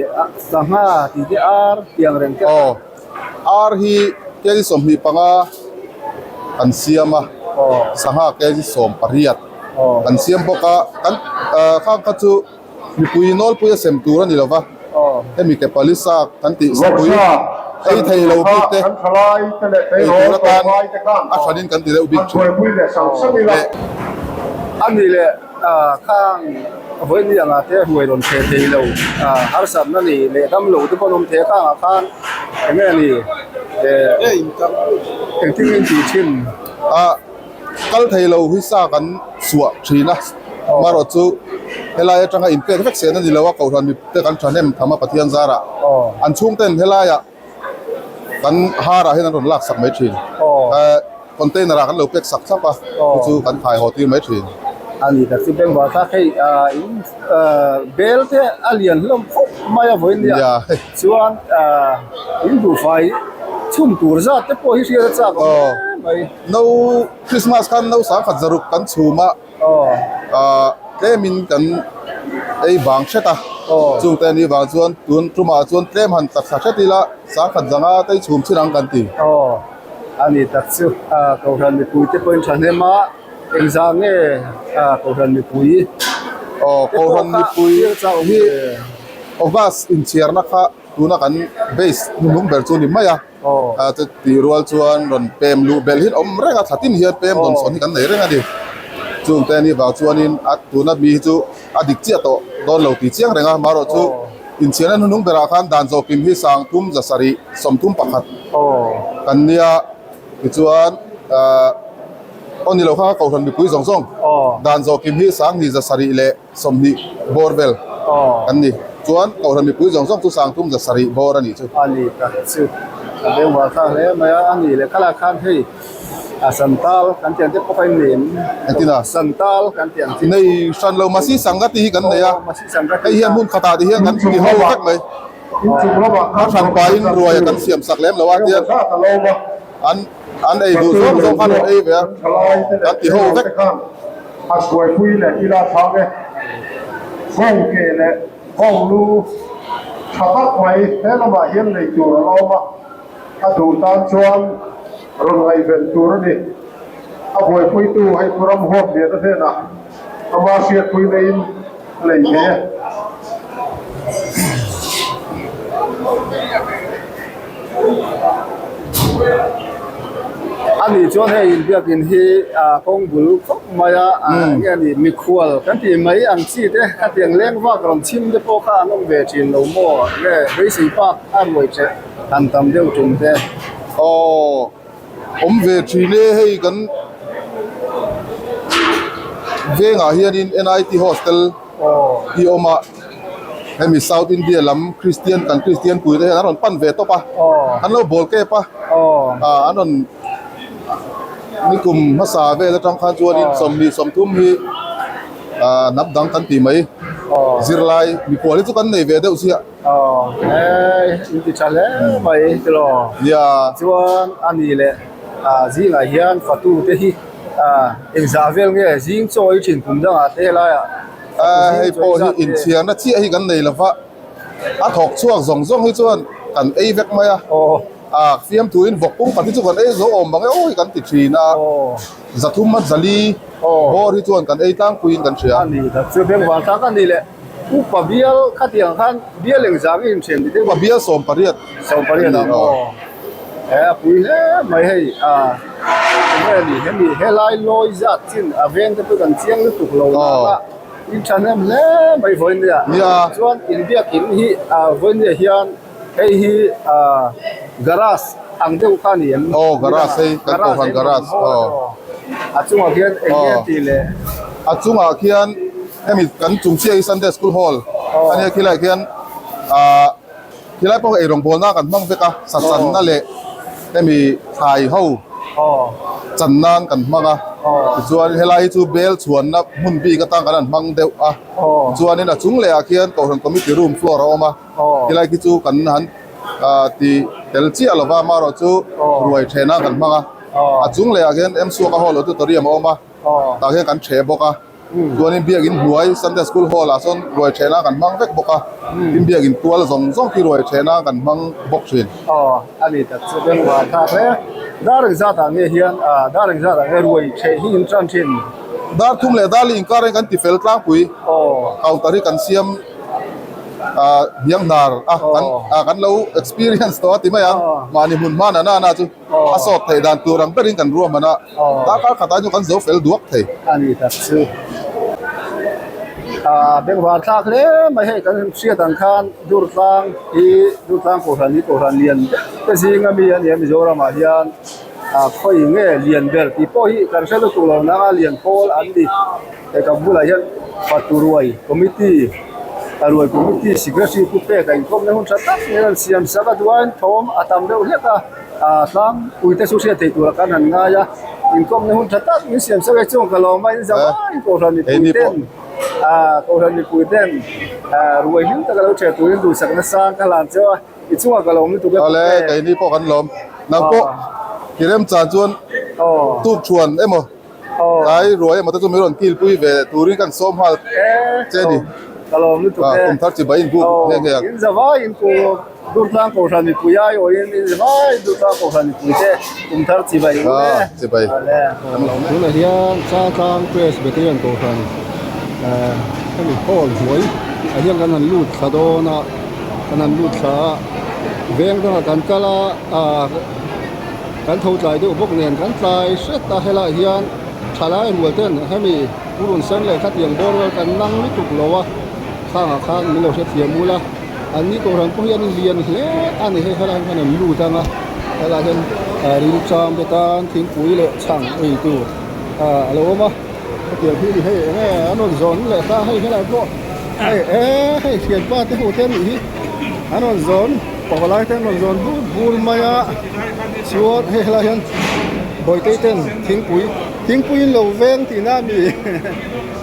sangha tih te ar tiang reng te. Aw, ar hi kg 25 kan siam a, sangha kg 18 kan siam bawk a, kan khang kha chu. Mipui nawlpui a sem tur a ni lova, hemi ke palisa kan tih sapui ei thei lo bik te ei tur atan a hranin kan ti deuh bik thin leh. A ni leh khang vawiin anga te ruai rawn theh thei lo harsatna ni leh dam lo te pawh an awm thei a khangah khan eng nge ni engtin nge in tih thin? Kal thei lo hi sa kan chhuah thin a, amaherawh chu helai atanga inpek vek sen a ni lo a, Kohhran mipte kan thahnem tham a Pathian zarah an chhungten helaiah kan harah hian an rawn lak sak mai thin. Container ah kan lo pek sak thlap a, chu chu kan thai haw tir mai thin. A ni tak chu bengvar thlak hei in bel te a lian hlawm khawp mai a vawiin nia chuan in buhfai chhum tur zat te pawh hi hriat a chak awm hle mai. No Christmas khan no sangkhat zaruk kan chhum a, tlemin kan ei bang hret a, chungte anih vang chuan tun tumah chuan tlem han tla thla hret ila sangkhat zanga tei chhum chin ang kan ti. Aw, a ni tak chu Kohhran mipui te pawhin thahnem a, engzah nge Kohhran mipui Aw, Kohhran mipui hi August inchhiarna kha tuna kan base hnuhnung ber chu ni mai a, chutih rual chuan rawn pem luh belh hi awm reng a, thla tin hian pem rawn sawn hi kan nei reng a ni. Chungte anih vang chuanin a tuna mi hi chu a dik chiah tawh dawn lo tih chiang reng a, marawh chu inchhiarna hnuhnung berah khan dan zawhkim hi sangthum zasarih 31 kan nia tichuan ahh aw ni lo kha Kohhran mipui zawng zawng dan zawhkim hi sanghnih zasarih leh 20 bawr vel kan ni. Chuan Kohhran mipui zawng zawng chu sangthum 700 bawr a nih chu. A ni tak chu a bengvar thlak hle mai a, a nih leh khalak khan hei a santal kan tih ang te pawh kha in nei em? Engtin a? Santal kan tih ang chi. Nei hran lo Masi Sangha tih hi kan nei a, hei hian hmun khatah te hian kan ti ho vek mai. A hran pahin ruai a kan siam sak lem lo a tian an an ei duh zawng zawng khan rawn ei ve a, kan ti ho vek. A buaipui leh ila thang e. Bawng ke leh bawng lu tha tak mai he lamah hian lei tur a la awm a, a duh tan chuan rawn ngaihven tur a ni. A buaipuitu hei Pu Ramhuam Liana hnenah ama hriatpui neiin lei thei e. A nih chuan hei inbiakin hi kawng bul khawp mai a, enge a nih mikhual kan tih mai ang chi te khatiang leng vak rawn chhim te pawh kha an awm ve thin lo maw nge beisei pak a ruai ṭeh han tam deuh tum te. Aw awm ve thin e hei kan vengah hianin NIT hostel hi a awm a. Hemi South India lam Christian kan Christian pui te hian an rawn pan ve tawp a, an lo bawl kep a, ah an rawn nikum hmasa vel atang khan chuanin 20 30 hi ah hnam dang kan tih mai zirlai mikhual hi chu kan nei ve deuh chiah. Aw hei in ti tha hle mai tilo. Nia. Chuan a ni leh ah zingah hian fatu te hi ah engzah vel nge zing chaw ei thin kum dangah te helaiah. Hei pawh hi inchhiarna chiah hi kan nei lova, a thawk chhuak zawng zawng hi chuan kan ei vek mai a, a fiamthuin vawk pum khat hi chu kan ei zo awm bang e aw hi kan ti thin a, zathum a zali bawr hi chuan kan ei tlangpuiin kan hria. A ni tak chu bengvar tak a ni leh upa bial khatiang khan bial engzang i inthian ti deuh Upa bial 18. 18 ang aw. He a pui hle mai hei a enge a ni hemi helai lawi zat chin a veng te pawh kan chiang lutuk lo nana in thahnem hle mai vawinia chuan inbiakin hi a vawinia hian hei hi a garage ang deuh kha a ni em aw garage hei kan kohhran garage aw a chungah khian eng nge tih leh a chungah khian hemi kan chung chiah hi Sunday school hall ania khilaiah khian ah. Khilai pawh eirawng bawlna kan hmang vek a, sa channa leh hemi thlai ho chan nan kan hmang a, tichuan helai hi chu bel chhuanna hmun bik atang kan han hmang deuh a, tichuanin a chung leh ah khian Kohhran Committee room floor a awm a, khilai khi chu kan han ti tel chiah lova amaherawhchu ruai thehna kan hmang a, a chung leh ah khian Msuaka Hall Auditorium a awm a, tah khian kan theh bawk a. Chuanin biakin hnuai Sunday School Hall ah sawn ruai thehna kan hmang vek bawk a, tin biakin tual zawng zawng khi ruai thehna kan hmang bawk thin. Aw a ni tak chu bengvar thlak hle. Dar engzat ah nge hian ah dar engzat ah nge ruai theh hi in tan thin? Dar thum leh dar li inkar in kan ti fel tlangpui. Aw. Counter hi kan siam ah hniang hnar a kan ah kan lo experience tawh a ti mai ang. Mahni hmun hman a nana chu. A sawt theih dan tur ang berin kan ruahman a, darkar khatah chu kan zo fel duak thei. A ni tak chu. A bengvar thlak hle mai hei kan hriat ang khan Durtlang hi Durtlang Kohhran hi Kohhran lian ber te zinga mi a ni a Mizoramah hian a khawi nge lian ber tih pawh hi kan hre lutuk lo nanga lian pawl an ni. Hei kan bulah hian Faturuai Committee Ruai Committee Secretary pu pek a inkhawmna hun tha tak nen an siam sak a duain thawm a tam deuh hlek a. Ah tlang puite chu hriat theih tura kan han ngai a, inkawmna hun tha tak min siam sak e chuan ka lawm a, in zam a in kohhran mipui ten ah kohhran mipui ten ah ruai hlim taka lo ṭheh turin duhsakna sang ka hlan cheu a, i chungah ka lawm lutuk e Awle keini pawh kan lawm, nang pawh i remchan chuan tuk thuan emaw tlai ruai emaw te chu min rawn kilpui ve turin kan sawm nghal che ni. Ka lawm lutuk e. Kum thar chibai in buk nghe nghe a. In zavai in ku Durtlang Kohhran mipui ai awhin in zavai Durtlang Kohhran mipui te kum thar chibai u e. Chibai. Tunah hian Chaltlang Presbyterian Kohhran hemi hall hnuai ah hian kan han lut thla dawn a, kan han lut thla a, veng dangah kan kal a, kan tho tlai deuh bawk nen kan tlai hret a helaiah hian thalai rual ten hemi purun sen leh khatiang bawr vel kan nang lutuk lo a khangah khan min lo hrethiam ula an ni kohhran pawh hian lian hle a ni hei helaiah hian kan han lut ang a helaiah hian rilcham te tan thingpui leh chhang ei tur ah a lo awm a hetiang hi ni hei enge an rawn zawn leh ta hei helaiah pawh hei eh hei thianpa te ho te anih hi an rawn zawn pavalai te an rawn zawn bur bur mai a chuan hei helaiah hian bawitei ten thingpui thingpui in lo veng tihna a mi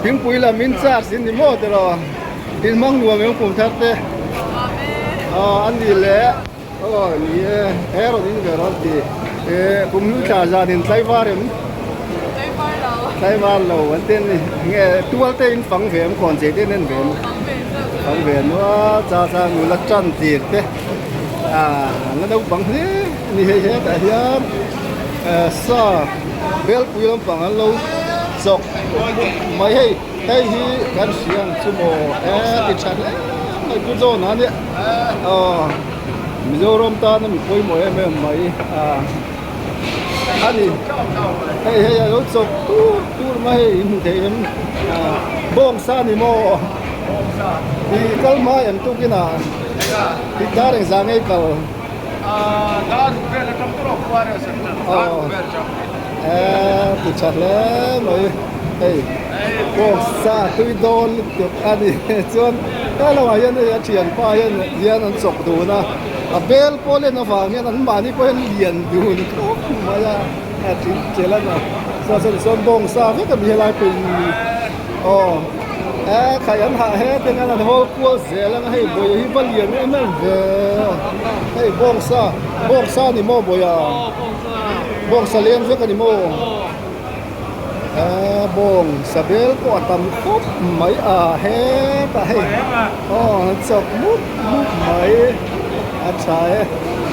thingpui lam in charge in ni maw tiraw in hmang nuam eng kum thar te aw a ni leh aw ni e he rawn in ve rawn ti eh kum hlui thla zan in tlaivar em tlaivar lo an ti a ni nge tual te in fang ve em kawn chei te in en ve em fang ve nual cha cha nula tan tir te ah an la naupang hle a ni hei hetah hian eh sa belpui lampang an lo chawk mai hei hei hi kan hria ang chu maw eh ti tha hle mai pu John a nia aw Mizoram tana mi pawimawh em em mai ah a ni hei hei a lo chawk tur tur mai hei in hmu thei em ah bawngsa ni maw ih kal hma em tukin ah tih dar engzah ngei kal. Aw ti tha hle mai hei bawng sa tui dawn lutuk a ni chuan helaiah hian hei a thianpa hian hian an chawk dun a a bel pawh len avang hian an mahni pawh hian lian dun khawp mai a a tling tel a ni chuan sawn bawng sa vek a ni helai pawh in aw. Eh khai an hah he ten an hawl kual zel ang a hei bawih hi va lian em em ve hei bawngsa bawngsa ni maw bawih a bawngsa leng vek a ni maw eh bawngsa bel pawh a tam khawp mai a hetah hei aw an chawk mup mup mai a tha e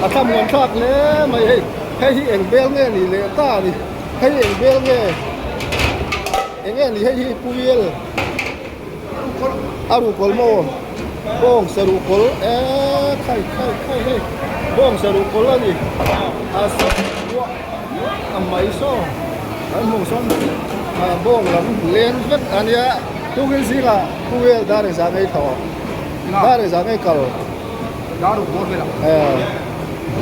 a thlamuan thlak hle mai hei hei hi eng bel nge ni leh ta a ni hei eng bel nge. Eng nge ni hei hi Pu Will a ruhkawl maw bawng sa ruhkawl eee khai khai khai hei bawng sa ruhkawl a ni a sa buah a mai saw kan hmuh sawn a bawng lam len vek a nia tukin zingah Pu Will dar engzah ngei thaw dar engzah ngei kal dar ruk bawr velah eh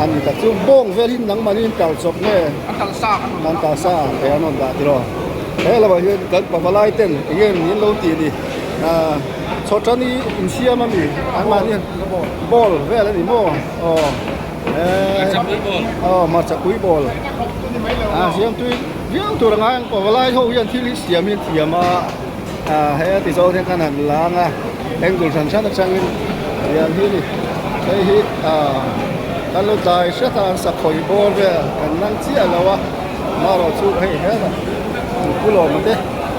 a ni tak chu bawng vel hi nangmahni in kal chawp nge an kal sa an an kal sa he an rawn dah tiraw he lamah hian kan pavalai ten eng nge min lo tih ni ah chhawṭan hi insiam a mi anmahni hian ball vel a ni maw aw eh aw hmarcha pui ball ah siam tui viau tur a ngai ang pavalai ho hian thil hi siam hi an thiam a. Ah hei a ti zawng hian khan han lang a angle hran hran atangin lian hi a ni hei hi ah kan lo tlai hret a an sakhawi bawr vel kan lang chiah lo a marawh chu hei hetah pu lawma te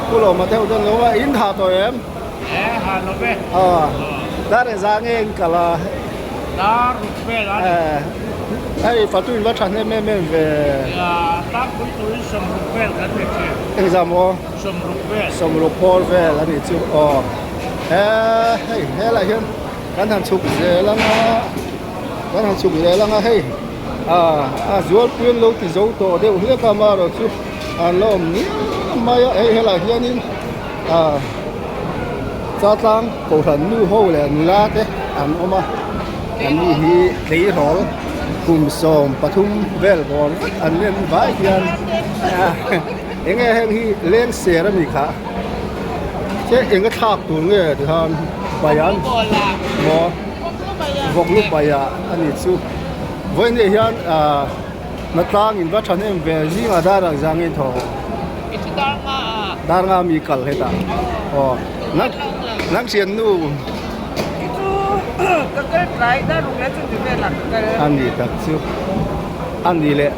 pu lawma te ho chuan lo a in ha tawh em eh ha lo ve ah dar engzah nge in kal a dar ruk vel a ni eh hei fatu in va tha hnem em em ve ah tlangpui turin sawmruk vel kan ni thin engzah maw. Sawmruk vel. Sawmruk bawr vel a nih chu aw. He hei helaiah hian kan han chhuk zel ang a, kan han chhuk zel ang a hei ah a zualpui an lo ti zo tawh deuh hlek a amaherawh chu an la awm ngiau mai a hei helaiah hianin ah Chaltlang Kohhran nu ho leh nula te an awm a anni hi tleirawl kum 13 vel bawr vek an len vai hian. Enge heng hi leng ser ami kha che enga thlak tur nge tikhan baian maw vawk lu baia ani chu vawiin hian ah hnatlang in va thahnem ve zingah dar ang zang in thaw dar nga mi kal hetah aw nang thian nu ani tak chu ani leh.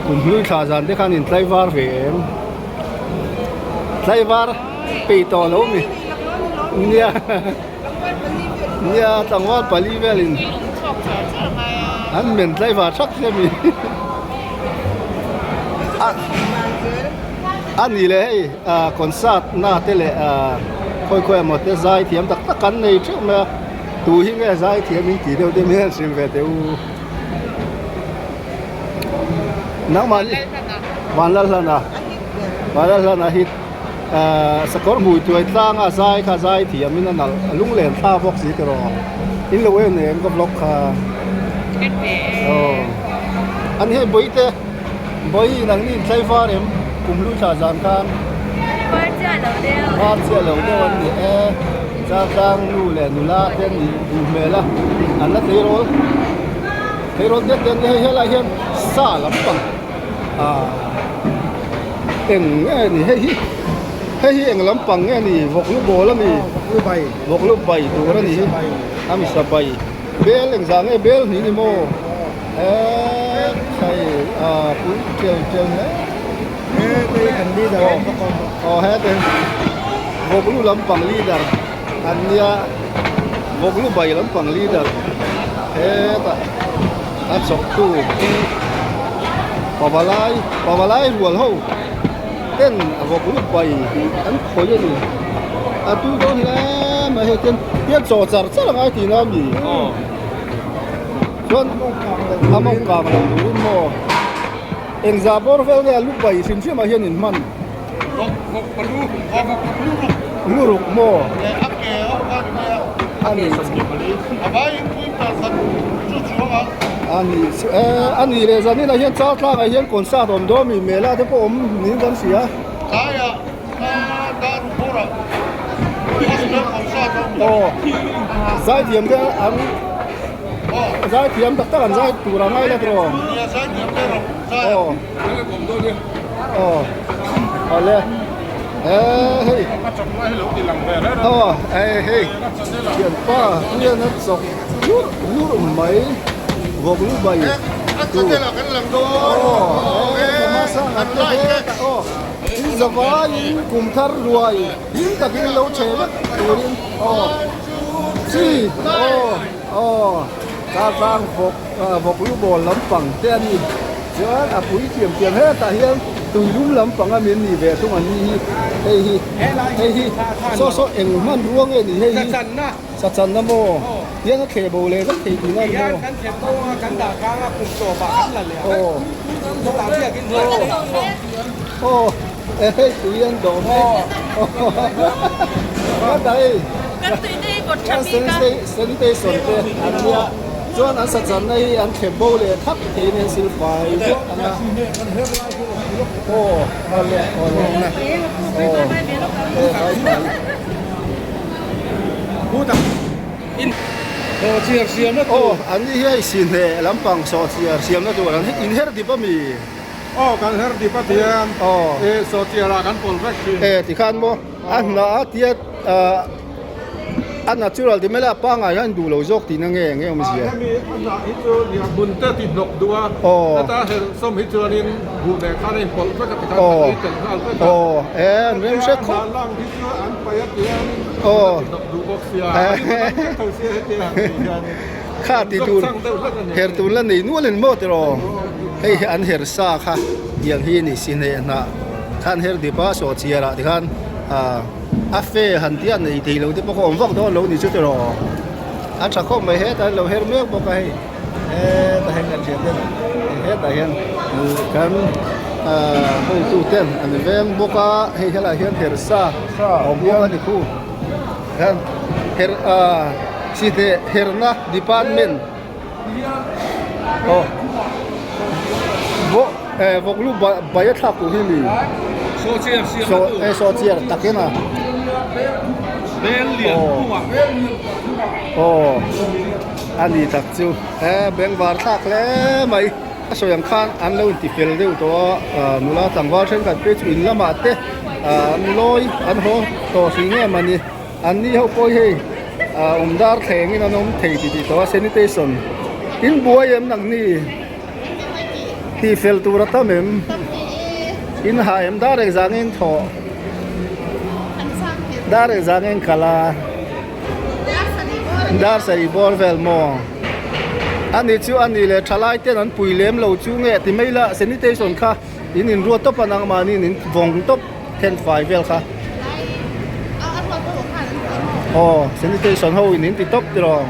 Kum hlui thla zan te khan in tlaivar ve em? Tlaivar peih tawh lo mi? Nia nia tlangval pali velin an men tlaivar thak sia mi a a ni leh hei ah concert na te leh ah khawi khawi emaw te zai thiam tak tak an nei theuh mai a tu hi nge zai thiam in tih deuh te hian hrilh ve teh u nangmah ni Vanlalhlana Vanlalhlana hi ahh sakawr hmui tuai tlanga zai kha zai thiamin a nalh a lunglen thla bawk si tiraw in lo en em ka vlog kha aw an hei bawihte bawihi nangni in tlai var em kum hlui thla zan khan var chiah lo deuh an ni e changkang nu leh nula te an nih duh hmel a an la tleirawl tleirawl te te an ni hei helaiah hian sa lampang ah eng nge ni hei hi hei hi eng lampang nge ni vawk lu bawl a ni vawk lu bai tur a ni hi a misa bai bel engzah nge bel hnih ni maw eee khai ah pui tel tel hle aw hete vawk lu lampang leader an nia vawk lu bai lampang leader hetah a chawktu pavalai pavalai rual ho ten a vawk lu pai an khawih a ni a tui dawn hle mai hei ten tiang chaw char char a ngai tihna a mi chuan a mawng kang lo turin maw engzah bawr vel nge a lu pai hrim hrim ah hian in hman lu ruk maw a ni a ni a ni leh zanin ah hian char tlangah hian concert awm dawn mi mela te pawh awm niin kan hria aw zaithiam te an zaithiam tak tak an zai tur a ngai la tiraw aw. Aw awle eh hei aw eh hei thianpa hian a chawk lurh lurh mai vawk lu bai tu aw eh Thomas-a te hetah aw in zavaiin kum thar ruai hlim takin lo chhe vek turin aw chi aw aw Tlang vawk vawk lu bawl lampang te a ni. Chuan a pui thiam thiam hetah hian tuilum lampang a min ni ve thung an ni hi. Hei hi hei hi saw saw eng hmanrua nge ni hei hi sachanna maw hian a thleh bo leh vek thei tihna a ni maw. Aw aw aw hei tui an dawh mek ka hei. Sanitation te an nia chuan an sachanna hi an thlep bo leh thak theiin an sil fai vek ang a aw awle awle aw e vai vai aw an ni hi hei sinhne lampang sawhchiar siamna tur an inher dip ami. Aw kan her dip a tian e sawhchiar ah kan pawlh vek thin. E tikhan maw a hna a tia a natural ti mai la a pangai hian duh lo zawk tihna nge nge awmzia. Hemi a hnah hi chu nia hmun te ti hnawk duh a heta herh sawm hi chuanin buh leh khan a inpawlh vek a tikhan kan ei tel nghal vek a. Aw e an rem hre khawp. A hnah lang hi chu an paih a tianin hmun a ti hnawk duh bawk sia a ni vek tho sia hetia han tih hianin. Kha ti tur her tur la nei nual in maw tiraw hei hi an her sa kha tiang hi ni si hneh hnah khan her dip a saw chhiar ah tikhan ah a fe han tia nei thei lo te pawh kha awm vak dawn lo ni chu tiraw a tha khawp mai hetah hian lo her mek bawk a hei hetah hian kan thian ten hetah hian kan ah hotu ten an veng bawk a hei helaiah hian her sa a awm bawk a ni khu. Hian her ah sihhneh herna department aw vawk eh vawk lu bai a thlak tur hi a ni eh saw chiar takin a aw aw a ni tak chu eh bengvar thlak hle mai a sawi ang khan an lo inti fel deuh tawh a ah nula tlangval thenkhat phei chu in lamah te ah an lawi an haw tawh hrih nge mawni an ni ho pawh hi hei ah awm dar thleng in an awm thei tih tih tawh a sanitation in buai em nang ni tih fel tur a tam em in ha em dar engzah nge in thawh. Dar engzah nge in kal a? Dar sarih bawr vel maw? Ani chu ani leh thalai ten an pui lem lo chu nge ti mai la sanitation kha in inruat tawp a nangmahni in vawng tawp then fai vel kha. Aw sanitation ho in in ti tawp tiraw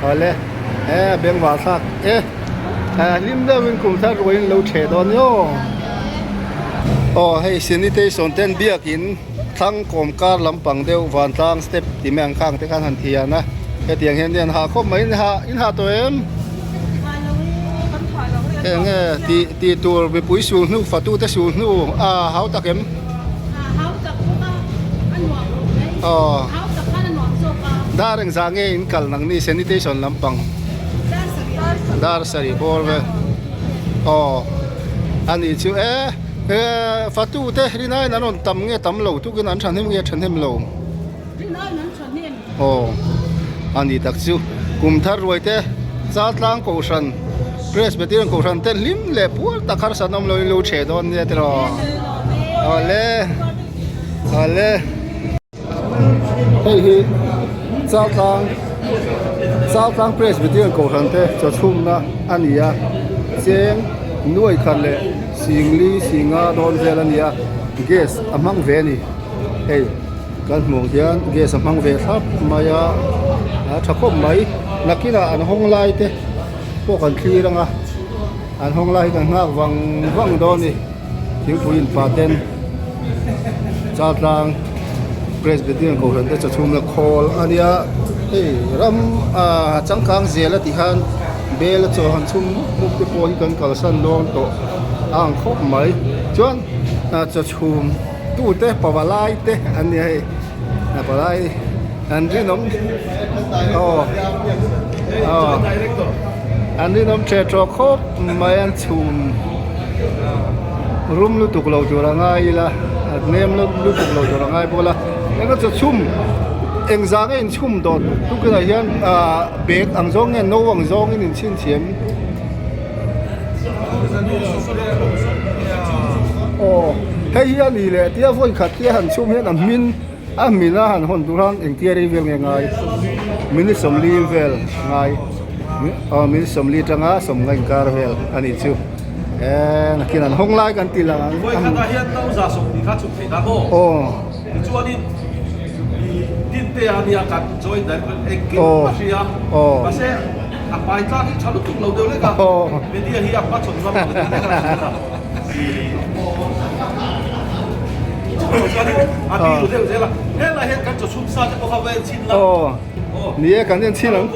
awle e bengvar thlak e hlim deuhin kum thar ruaiin lo theh dawn ni aw. Aw hei sanitation ten biakin thlang kawm kar lampang deuh vantlang step tih mai ang khang te khan han thian a hetiang hian an ha khawp mai in ha in ha tawh em eng nge tih tih tur mipui sul hnu fatu te sul hnu a hau tak em aw dar engzah nge in kal nang ni sanitation lampang dar sarih bawr vel aw ani chu e. He fatu te rinaiin an rawn tam nge tam lo tukin an thahnem nge thahnem lo. Rinaiin an thahnem. Aw a ni tak chu kum thar ruai te Chaltlang Kohhran Presbyterian Kohhran te hlim leh puar tak harsat awm loin lo chhe dawn nia tiraw. Awle awle. Hei hi Chaltlang Chaltlang Presbyterian Kohhran te chaw chhumna a ni a cheng nuai khat leh singli singa dawn vel a ni a gas a hmang ve a ni hei kan hmuh ang hian gas a hmang ve thlap mai a a tha khawp mai nakinah an hawng lai te pawh kan thlir ang a an hawng lai hi kan nghak vang vang dawn a ni. Thingpui in pah ten Chaltlang Presbyterian Kohhran te chawchhumna khawl a nia hei ram ah changkang zel a tih khan bel a chaw han chhum mup mup te pawh hi kan kalsan dawn tawh a ang khawp mai chuan chawchhum tute pavalai te an nia hei pavalai an rinawm aw aw an rinawm teh tawh khawp mai an chhum. Rum lutuk lo tur a ngai ila a nem lutuk lo tur a ngai bawk a eng a chaw chhum eng zah nge inchhum dawt tukinah hian ahh bag ang zawng nge no ang zawngin inchhinchhiam aw hei hi a ni leh tia vawi khat te han chhum hian a hmin a hmin a han hawn tur han engtia rei vel nge ngai minute 40 vel ngai aw minute 40 atanga sawmnga inkar vel a nih chu. Eee nakin an hawng lai kan ti lang ang. Vawi khatah hian no za 20 kha chhuk theih ta maw? Aw. Tichuanin i Dinte a nia kan join dan engkim a hria. Aw. Mahse a hmai tlak hi tha lutuk lo deuh lek a. Aw. Media hi a hmachhawn ngam lo deuh lek a. Chuanin a biru deuh zel a. Helai hian kan chaw chhum sa te pawh kha va en chhin la. Aw. Ni e kan en chhin ang.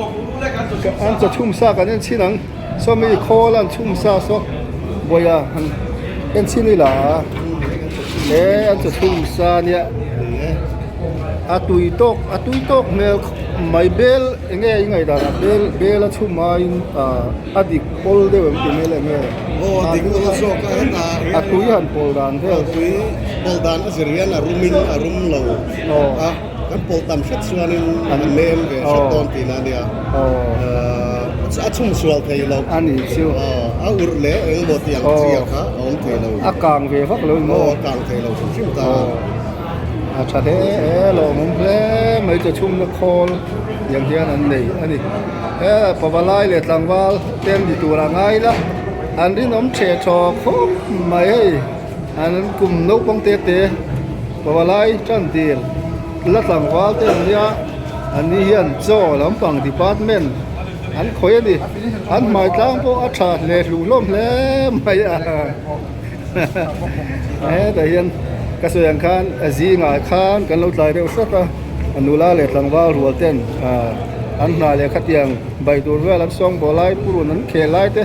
An chaw chhum sa kan en chhin ang. Saw mi khawl an chhum sa saw buaia han en chhin ila he an chaw chhum sa nia a tui tawk a tui tawk hmel khawp mai bel eng nge i ngaihdan ah bel bel a chhum aiin ah a dik pawl deuh em ti mai le nge aw a dik pawl zawk a hetah a tui han pawl dan vel tui pawl dan a zir hian a rum in a rum lo a. Kan pawl tam hret chuanin an nem ve hret dawn tihna a nia. A chhum sual thei lo. A ni chu. A urh leh eng emaw tih ang chi a kha a awm thei lo. A kang ve vak lo maw? Aw a kang thei lo hrim hrim ta. A tha hle e, lawmawm hle mai chu chhumna khawl tiang hian an nei a ni. He pavalai leh tlangval te an ni tur a ngai la, an rinawm theh thaw khawp mai hei. An kum naupang te te pavalai tan dil la tlangval te an nia an ni hian chaw lampang department an khawih a ni an hmai tlang pawh a tha hle hluh hlawm hle mai a hetah hian ka sawi ang khan a zingah khan kan lo tlai deuh hret a a nula leh tlangval rual ten ah an hna leh khatiang bai tur vel an sawngbawl lai purun an khel lai te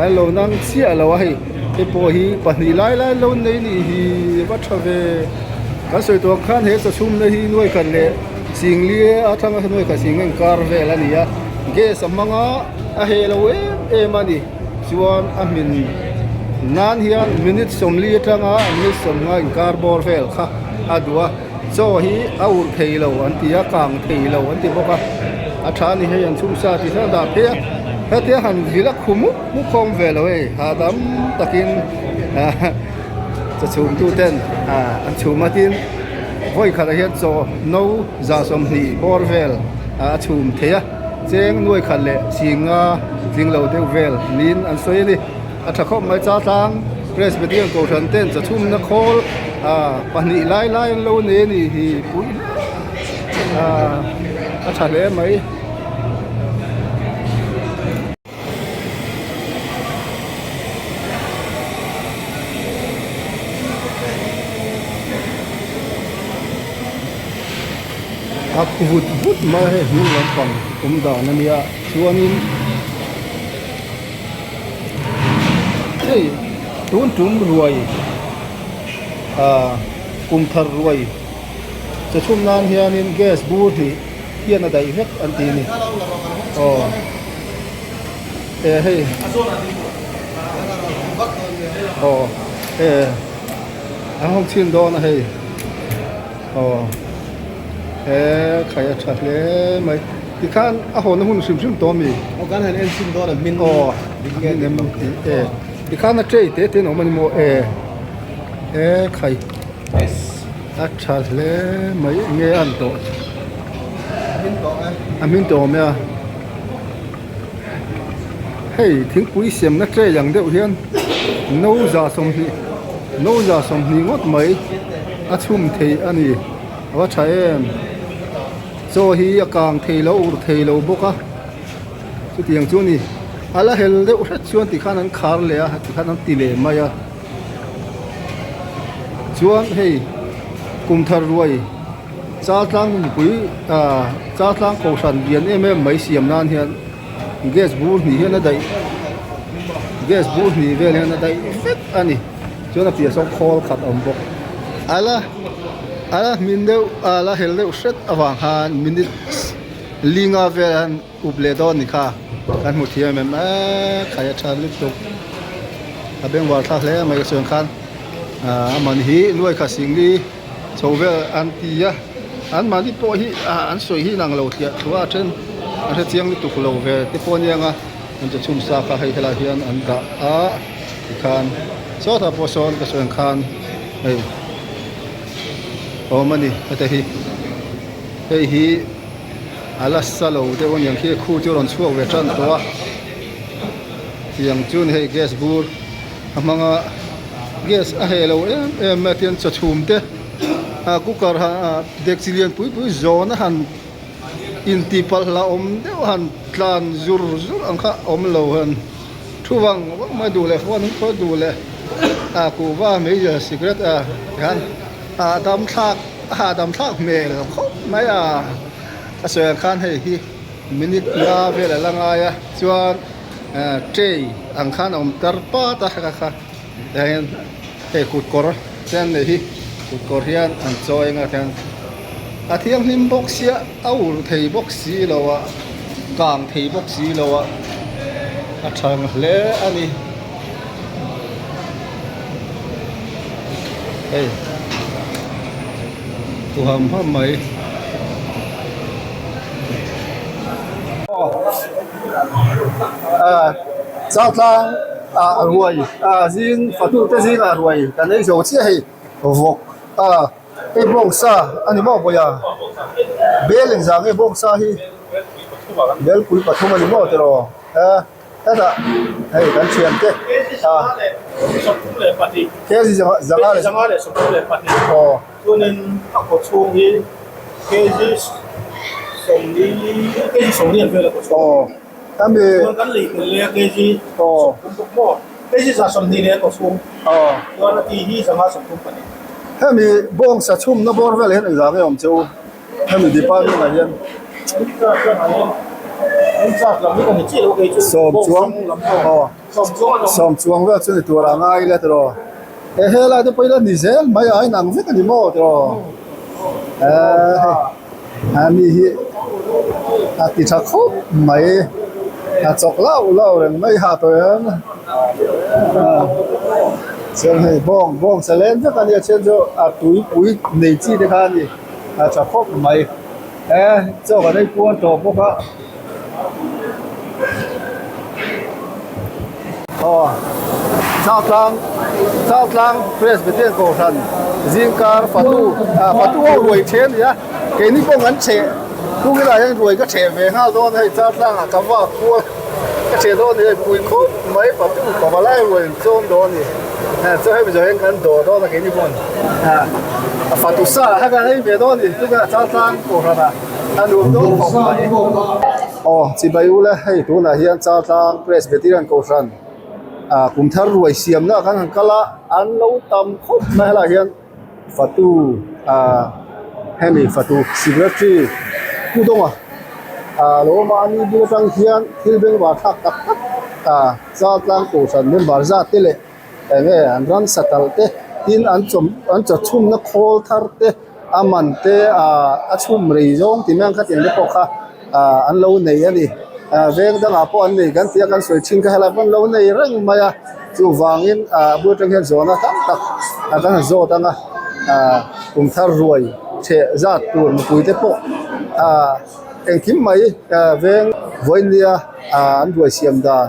an lo nang chiah lo a hei. Hei pawh hi pahnih lai lai lo nei nih hi va tha ve. Kan sawi tawh ang khan he chawchhumna hi nuai khat leh singli atanga nuai khat sing a inkar vel a ni a. Gas a hmang a, a heh lo em em a ni. Chuan a hmin nan hian minute 40 atanga minute 50 inkar bawr vel kha a duh a. Chaw hi a urh thei lo an ti a, kang thei lo an ti bawk a. A tha a ni hei an chhumsa tih hian a dah phei a. Hetia han vil a khu mup mup khawm ve lo hei hahdam takin chaw chhumtu ten an chhum a tin. Vawi khatah hian chaw no 120 bawr vel a chhum thei a, cheng nuai khat leh singa tling lo deuh vel niin an sawi a ni. A tha khawp mai Chaltlang Presbyterian Kohhran ten chawchhumna khawl pahnih lai lai an lo nei a ni hi pui hle a tha hle mai. A khu vut vut mai a hei hnung lampang awm dan a nia chuanin hei tun tum ruai ah kum thar ruai che chhum nan hianin gas bur hnih hian a daih vek an ti a ni aw e hei aw e an hawng chhin dawn a hei aw he khai a tha hle mai. Tikhan a hawnna hun hrim hrim tawh ami? Aw kan han en chhin dawn a hmin Aw a hmin em tih e. Tikhan a tray te te an awm a ni maw e. E khai a tha hle mai enge a an tawh? A hmin tawh e. A hmin tawh awm e a. Hei thingpui semna tray ang deuh hian no 120 no 120 ngawt mai a chhum thei a ni. A va tha em? Chaw hi a kang thei lo ur thei lo bawk a chutiang chu a ni a la hel deuh hret chuan tikhan an khar leh a tikhan an ti leh mai a chuan hei kum thar ruai Chaltlang mipui ah Chaltlang kohhran lian em em mai siam nan hian gas bur hnih hian a daih gas bur hnih vel hian a daih vek a ni chuan a piah sawn khawl khat a awm bawk a la. A hmin deuh a la hel deuh hret avang khan minute linga vel an up leh dawn ni kha kan hmu thiam em e khai a tha lutuk a bengvar thlak hle mai ka chuan khan ah a man hi nuai kha singli chho vel an ti a an mahni pawh hi ah an sawi hi inang lo thliah thluah a then an hre chiang lutuk lo ve te pawh a nia ang a an chaw chhum sa kha hei helaiah hian an dah a tikhan sawtah pawh sawn ka sawi ang khan hei. Awm a ni heta hi hei hi a la sa lo deuh a niang khi khu chu a rawn chhuak ve tan tawh a tiang chu ni hei gas bur a hmang a gas a heh lo em em mai a tian chaw chhum te ah cooker ah dekchi lian pui pui zawn a han intih palh hlauhawm deuh a han tlan zur zur ang kha awm lo han thu vang vang mai duh leh phone an khawi duh leh a kuhva meizial cigarette a tikhan a dam thlak a hahdam thlak hmel khawp mai a a sawi ang khan hei hi minute nga vel a la ngai a chuan tray ang khan a awm tar pat a kha kha tah hian hei kut kawr te an nei hi kut kawr hian an chawi anga tiang a thianghlim bawk sia a ur thei bawk si lo a kang thei bawk si lo a a tha hle a ni hei thu ham ham mai ah Chaltlang ah ruai ah zing fatu te zingah ruai kan ei zo chiah hei vawk ah. Hei bawngsa a ni maw Bawiha? Bel engzah nge bawngsa hi Belpui pathum a ni maw tiraw? A hetah hei kan thian te a kg zanga leh aw chuanin a khaw chhung hi kg sawmli kg sawmli an vel a khaw chhung aw hemi chuan kan lei tel leh a kg sawmthum bawk maw kg za sawmhnih leh a khaw chhung aw chuan a ti hi zanga 32. Hemi bawngsa chhumna bawr vel hian engzah nge awm che u? Hemi department ah hian sawm chuang aw sawm chuang vel chu ni tur a ngai ila tiraw he helai te pawh ila ni zel mai a inang vek a ni maw tiraw eh hei a mi hi a ti tha khawp mai a chawk lauh lauh reng mai ha tawh em chuan hei bawng bawng sa leng vek a nia chhian chu a tuipui nei chi te kha a ni a tha khawp mai e chaw kan ei puan tawh bawk a aw Chaltlang Chaltlang Presbyterian Kohhran. Zingkar fatu ah fatu ho ruai the a ni a keini pawh kan cheh tunginah hian ruai ka cheh ve nghal dawn a hei char tlangah ka vak kual ka cheh dawn a ni hei pui khawp mai fatu pavalai ruai an chawm dawn a ni chuan hemi zawh hian kan dawr dawn a keini pawh ah fatu sa kha kan ei ve dawn a ni tunginah char tlang kohhran ah a nuam dawn khawp mai aw chibai ula hei tunah hian char tlang presbyterian kohhran. ah kum thar ruai siamna ah khan han kal a an lo tam khawp mai helaiah hian fatu ah hemi fatu secretary pu dawnga ah lo awm a ani bul atang hian thil bengvar thlak tak tak ah chal tlang kohhran member zat te leh eng nge an ramsa talh te tin an chawm an chaw chhumna khawl thar te a man te ah a chhum rei zawng tih mai ang khatiang te pawh kha. ah an lo nei a ni ah veng dangah pawh an nei kan tih a kan sawi thin kha helai pawh an lo nei reng mai a chuvangin ah a bul atang hian zawhna tam tak a kan han zawt ang a ah kum thar ruai chheh zat tur mipui te pawh ah engkim mai ah veng vawinia ah an ruai siam dan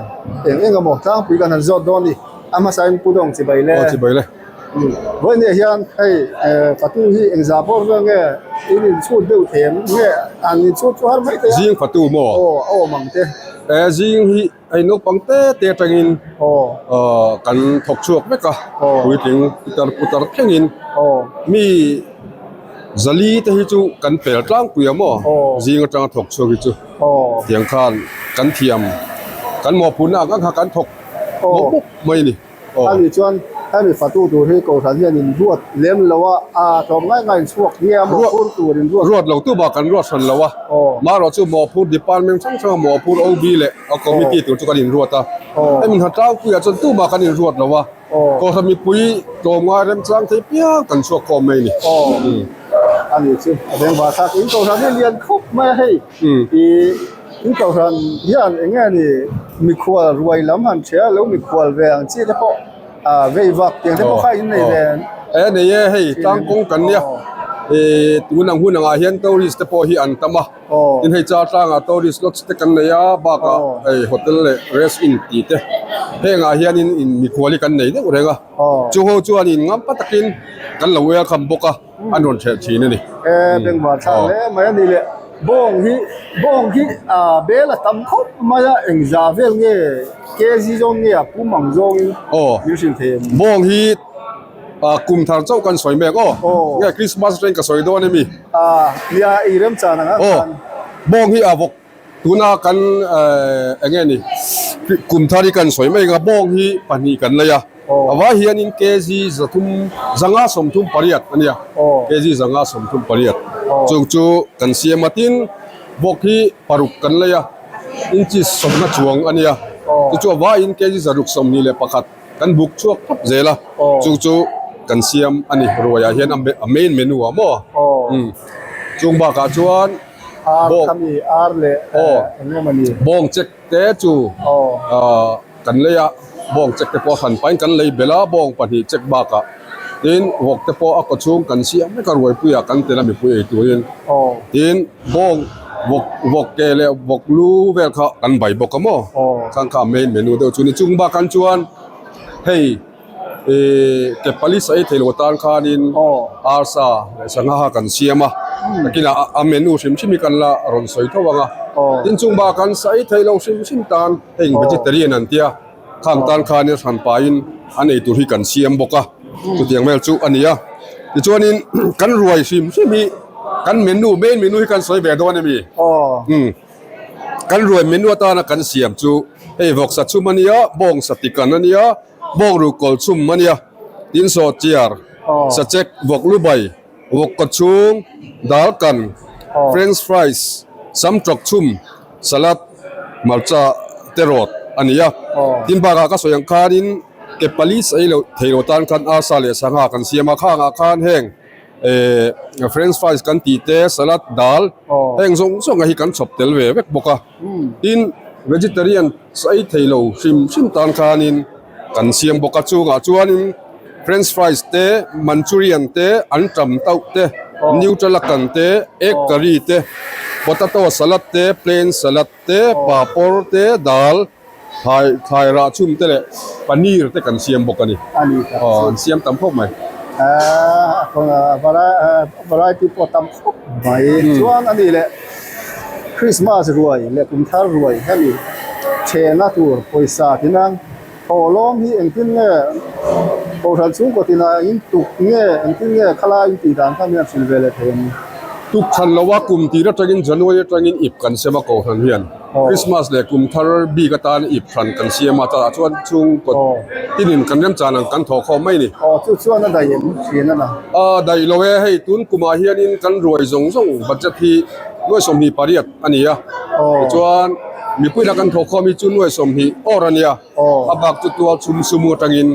eng eng emaw tlangpui kan han zawt dawn a ni a hmasa in pu dawng chibai le. Aw chibai le. Vawinia hian hei fatu hi engzah pawh vel nge in inchhut deuh thei ang nge an inchhut chu har mai thei a. Zing fatu maw? Aw a awm ang te. E zing hi hei naupang te te atangin aw kan thawk chhuak vek a puitling putar putar thlengin mi zali te hi chu kan pel tlangpui a maw zing atanga thawk chhuak hi chu tiang khan kan thiam kan mawhphurhna ang ang kha kan thawk mawp mawp mai a ni. A nih chuan hemi fatu tur hi Kohhran hian in ruat lem lo a, a tlawm ngai ngai in chhuak nge a mawhphur tur in ruat. Ruat lo tu bak kan ruat hran lo a, marawh chu mawhphur department hrang hrang a mawhphur OB leh a committee tur chu kan in ruat a, hemi hna tlangpuiah chuan tu bak kan in ruat lo a, Kohhran mipui tlawm ngai remchang thei piang kan chhuak khawm mai a ni. A nih chu a vengvar thlak in Kohhran hi lian khawp mai a hei ih. In kohhran hian eng nge ni mikhual ruai lam han ṭhia lo mikhual ve ang chi te pawh ah vei vak tiang te pawh kha in nei ve an. E nei e hei tlang kawng kan nia ih tun ang hun angah hian tourist te pawh hi an tam a tin hei char tlangah tourist lodge te kan nei a bakah hei hotel leh rest inn tih te hengah hianin in mikhual hi kan nei deuh reng a chu ho chuanin ngampa takin kan lo welcome bawk a. an rawn ṭhelh ṭhin a ni. E bengvar thlak hle mai a ni le bawng hi bawng hi ah bel a tam khawp mai a engzah vel nge kg zawng nge a pum ang zawngin aw min hrilh thei em? Bawng hi ah kum thar chauh kan sawi mek aw nge Christmas atangin ka sawi dawn emi? Ah nia i remchan ang a aw bawng hi a vawk tuna kan eng nge ni kum thar hi kan sawi mai ang a bawng hi pahnih kan lei a a vai hianin kg zathum zanga 38 a nia kg zanga 38 chung chu kan siam a tin bawk hi paruk kan lei a inches sawmna chuang a nia chu chu a vaiin kg zaruk 21 kan buk chhuak thlap zel a chung chu kan siam a ni ruaiah hian a main menu ah maw chung bakah chuan. Ar kha mi ar leh eng emaw ni. Bawng chek te chu kan lei a, bawng chek te pawh a hran pahin kan lei belh a, bawng pahnih chek bakah tin vawk te pawh a kaw chhung kan siam vek a, ruaipuiah kan tel a mipui ei turin tin bawng vawk vawk ke leh vawk lu vel kha kan bai bawk a maw khang kha a main menu deuh chu ni chung bakah chuan hei. Ihh ke pali sawi thei lo tan khanin arsa leh sangha kha kan siam a takinah a menu hrim hrim hi kan la rawn sawi tho ang a tin chung bakah kan sawi thei lo hrim hrim tan heng vegetarian an tia khang tan khanin hran pahin an ei tur hi kan siam bawk a chutiang vel chu a ni a tichuanin kan ruai hrim hrim hi kan menu main menu hi kan sawi ve dawn a mi umm. Kan ruai menu atana kan siam chu hei vawksa chhum a nia, bawngsa tikan a nia, bawngru kawl chhum a nia, tin saw chiar, sachek, vawk lu bai, vawk kaw chhung, dal kan, french fries, sam tawk chhum, salad, hmarcha te rawt a ni a. Tin bakah ka sawi ang khanin ke pali sawi loh thei lo tan khan arsa leh sangha kan siam a, khangah khan heng Ehh french fries kan tih te salad dal heng zawng zawng hi kan chhawp tel ve vek bawk a tin vegetarian sawi thei lo hrim hrim tan khanin kan siam bawk a chungah chuanin french fries te manchurian te antam tauh te nutella kan te egg curry te potato salad te plain salad te papawr te dal. Thlai thlai rah chhum te leh paneer te kan siam bawk a ni. Aw an siam tam khawp mai. Ahh variety pawh a tam khawp mai chuan a nih leh Christmas ruai leh kum thar ruai hemi thehna tur pawisa tinang thawhlawm hi engtin nge Kohhran chhungkaw tinah in tuk nge engtin nge khalai in tih dan kha mi an hrilh ve leh thei ang. Tuk khan lo a kum tir atangin January atangin ip kan sem a Kohhran hian. Christmas leh kum thar bik atan ip hran kan siam a, chutah chuan chhungkaw tinin kan remchan ang kan thawh khawm mai a ni. Aw chu chuan a daih em thin a na? A daih lo e, hei tun kumah hianin kan ruai zawng zawng budget hi nuai 28 a ni a, tichuan mipui la kan thawh khawm hi chu nuai 20 awr a nia, a bak chu tual chhum sumu atangin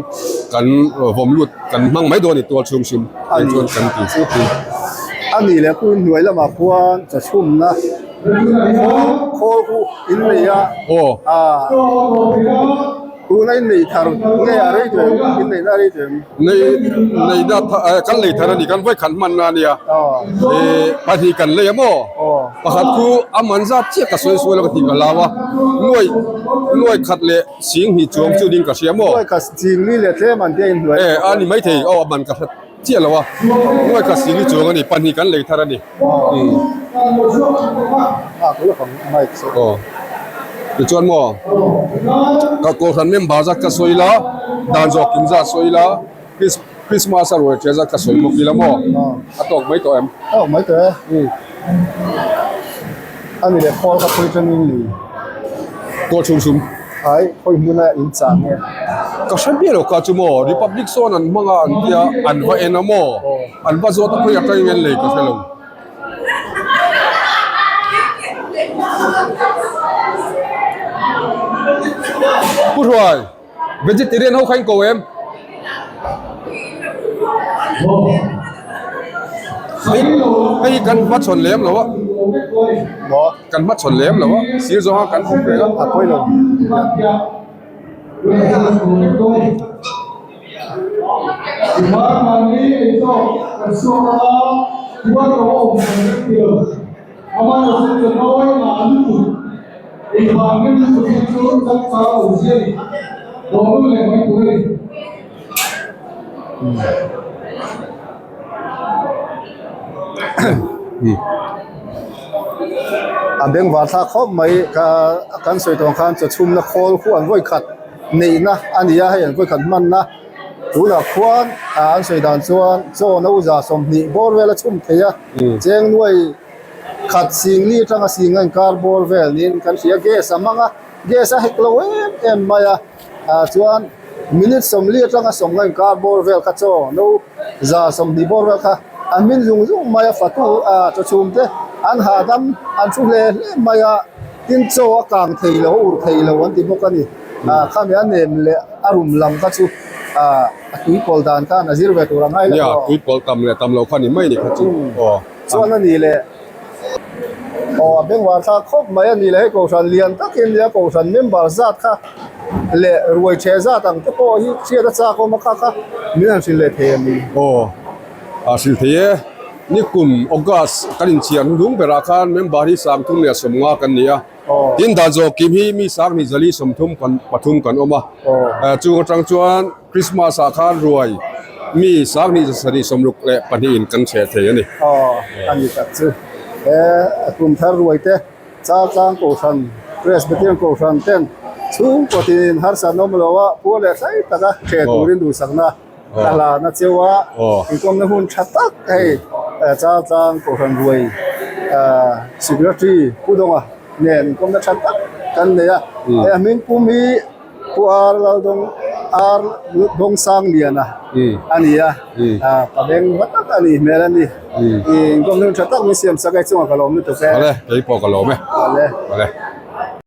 kan vawm lut kan hmang mai dawn a ni tual chhum sum heng chuan kan ti. A nih leh khuin hnuai lamah khuan chawchhumna. Khawl khu in nei a tuna in nei thar nge a rei tawh em in neihna a rei tawh em? Nei neihna kan lei thar a ni kan vawi khat hmanna a nia pahnih kan lei a maw pakhat khu a man zat chiah ka sawi sual a ka tih ka hlau a nuai nuai khat leh sing hnih chuang chu ding ka hria maw nuai khat sing li leh tlem an tia inhnuai a ni maithei aw a man ka hre Chiah lo a, nuai khat sing hi chuang a ni, pahnih kan lei thar a ni. Aw, tichuan maw, ka Kohhran member zat ka sawi la, dan zawk kim zat sawi la, Christmas a ruai ṭhiah zat ka sawi bawk ila maw, a tawk mai tawh em? A tawk mai tawh e. A ni leh khawl ka phawi tangin ni. Tual chhung sum. Ai, khawi hmuna in chah nge? Ka hre miah lo ka chu maw, Republic sawn an hmang a an tia, an va en a maw, an va zawt a khawi atangin an lei ka hre lo. Pu Hruai, vegetarian ho kha in ko em? Hei kan hmachhawn lem lo a. Kan hmachhawn lem lo a, sir zawnga kan hmu ve a. A pawi lo. A bengvar thlak khawp mai ka kan sawi tawh ang khan chaw chhumna khawl khu an vawi khat neihna a ni a hei an vawi khat hmanna tunah khuan an sawi dan chuan chaw no za 20 bawr vel a chhum thei a cheng nuai khat sing li atanga sing a inkar bawr vel niin kan hria gas a hmang a gas a hek lo em em mai a. Ah chuan minute 40 atanga 50 inkar bawr vel kha chaw no 120 bawr vel kha a hmin zung zung mai a fatu ah chaw chhum te an hahdam an thu hle hle mai a tin chaw a kang thei lo a ur thei lo an ti bawk a ni ah khami a nem leh a rum lam kha chu ah a tui pawl dan khan a zir ve tur a ngai lo Nia tui pawl tam leh tam lo kha ni mai ni kha chu aw. Chuan a ni leh. Aw a bengvar thlak khawp mai a ni le hei kohhran lian takin nia kohhran member zat kha leh ruai ṭheh zat ang te pawh hi hriat a chak awm a kha kha min han hrilh leh thei a ni. Aw a hrilh thei e nikum August kan inchhiar hnung berah khan member hi 350 kan ni a tin dan zawh kim hi mi 2233 kan awm a chung atang chuan Christmas ah khan ruai mi 2762 in kan chheh thei a ni. Aw a ni tak chu. He kum thar ruai te Chaltlang Kohhran, Presbyterian Kohhran ten chhungkaw tinin harsatna awm lo a puar leh hlai taka ṭheh turin duhsakna ka hlan a cheu a. Inkawmna hun ṭha tak hei Chaltlang Kohhran ruai Secretary Pu Dawnga nen inkawmna ṭha tak kan nei a. Hei a hming pum hi Pu Ar Laldawng Ar Dawngsang Liana a ni a, ka beng va tak a nih hmel a ni. Inkawm hnung tha tak min siam sak e, chungah ka lawm lutuk e. Awle, kei pawh ka lawm e. Awle. Awle.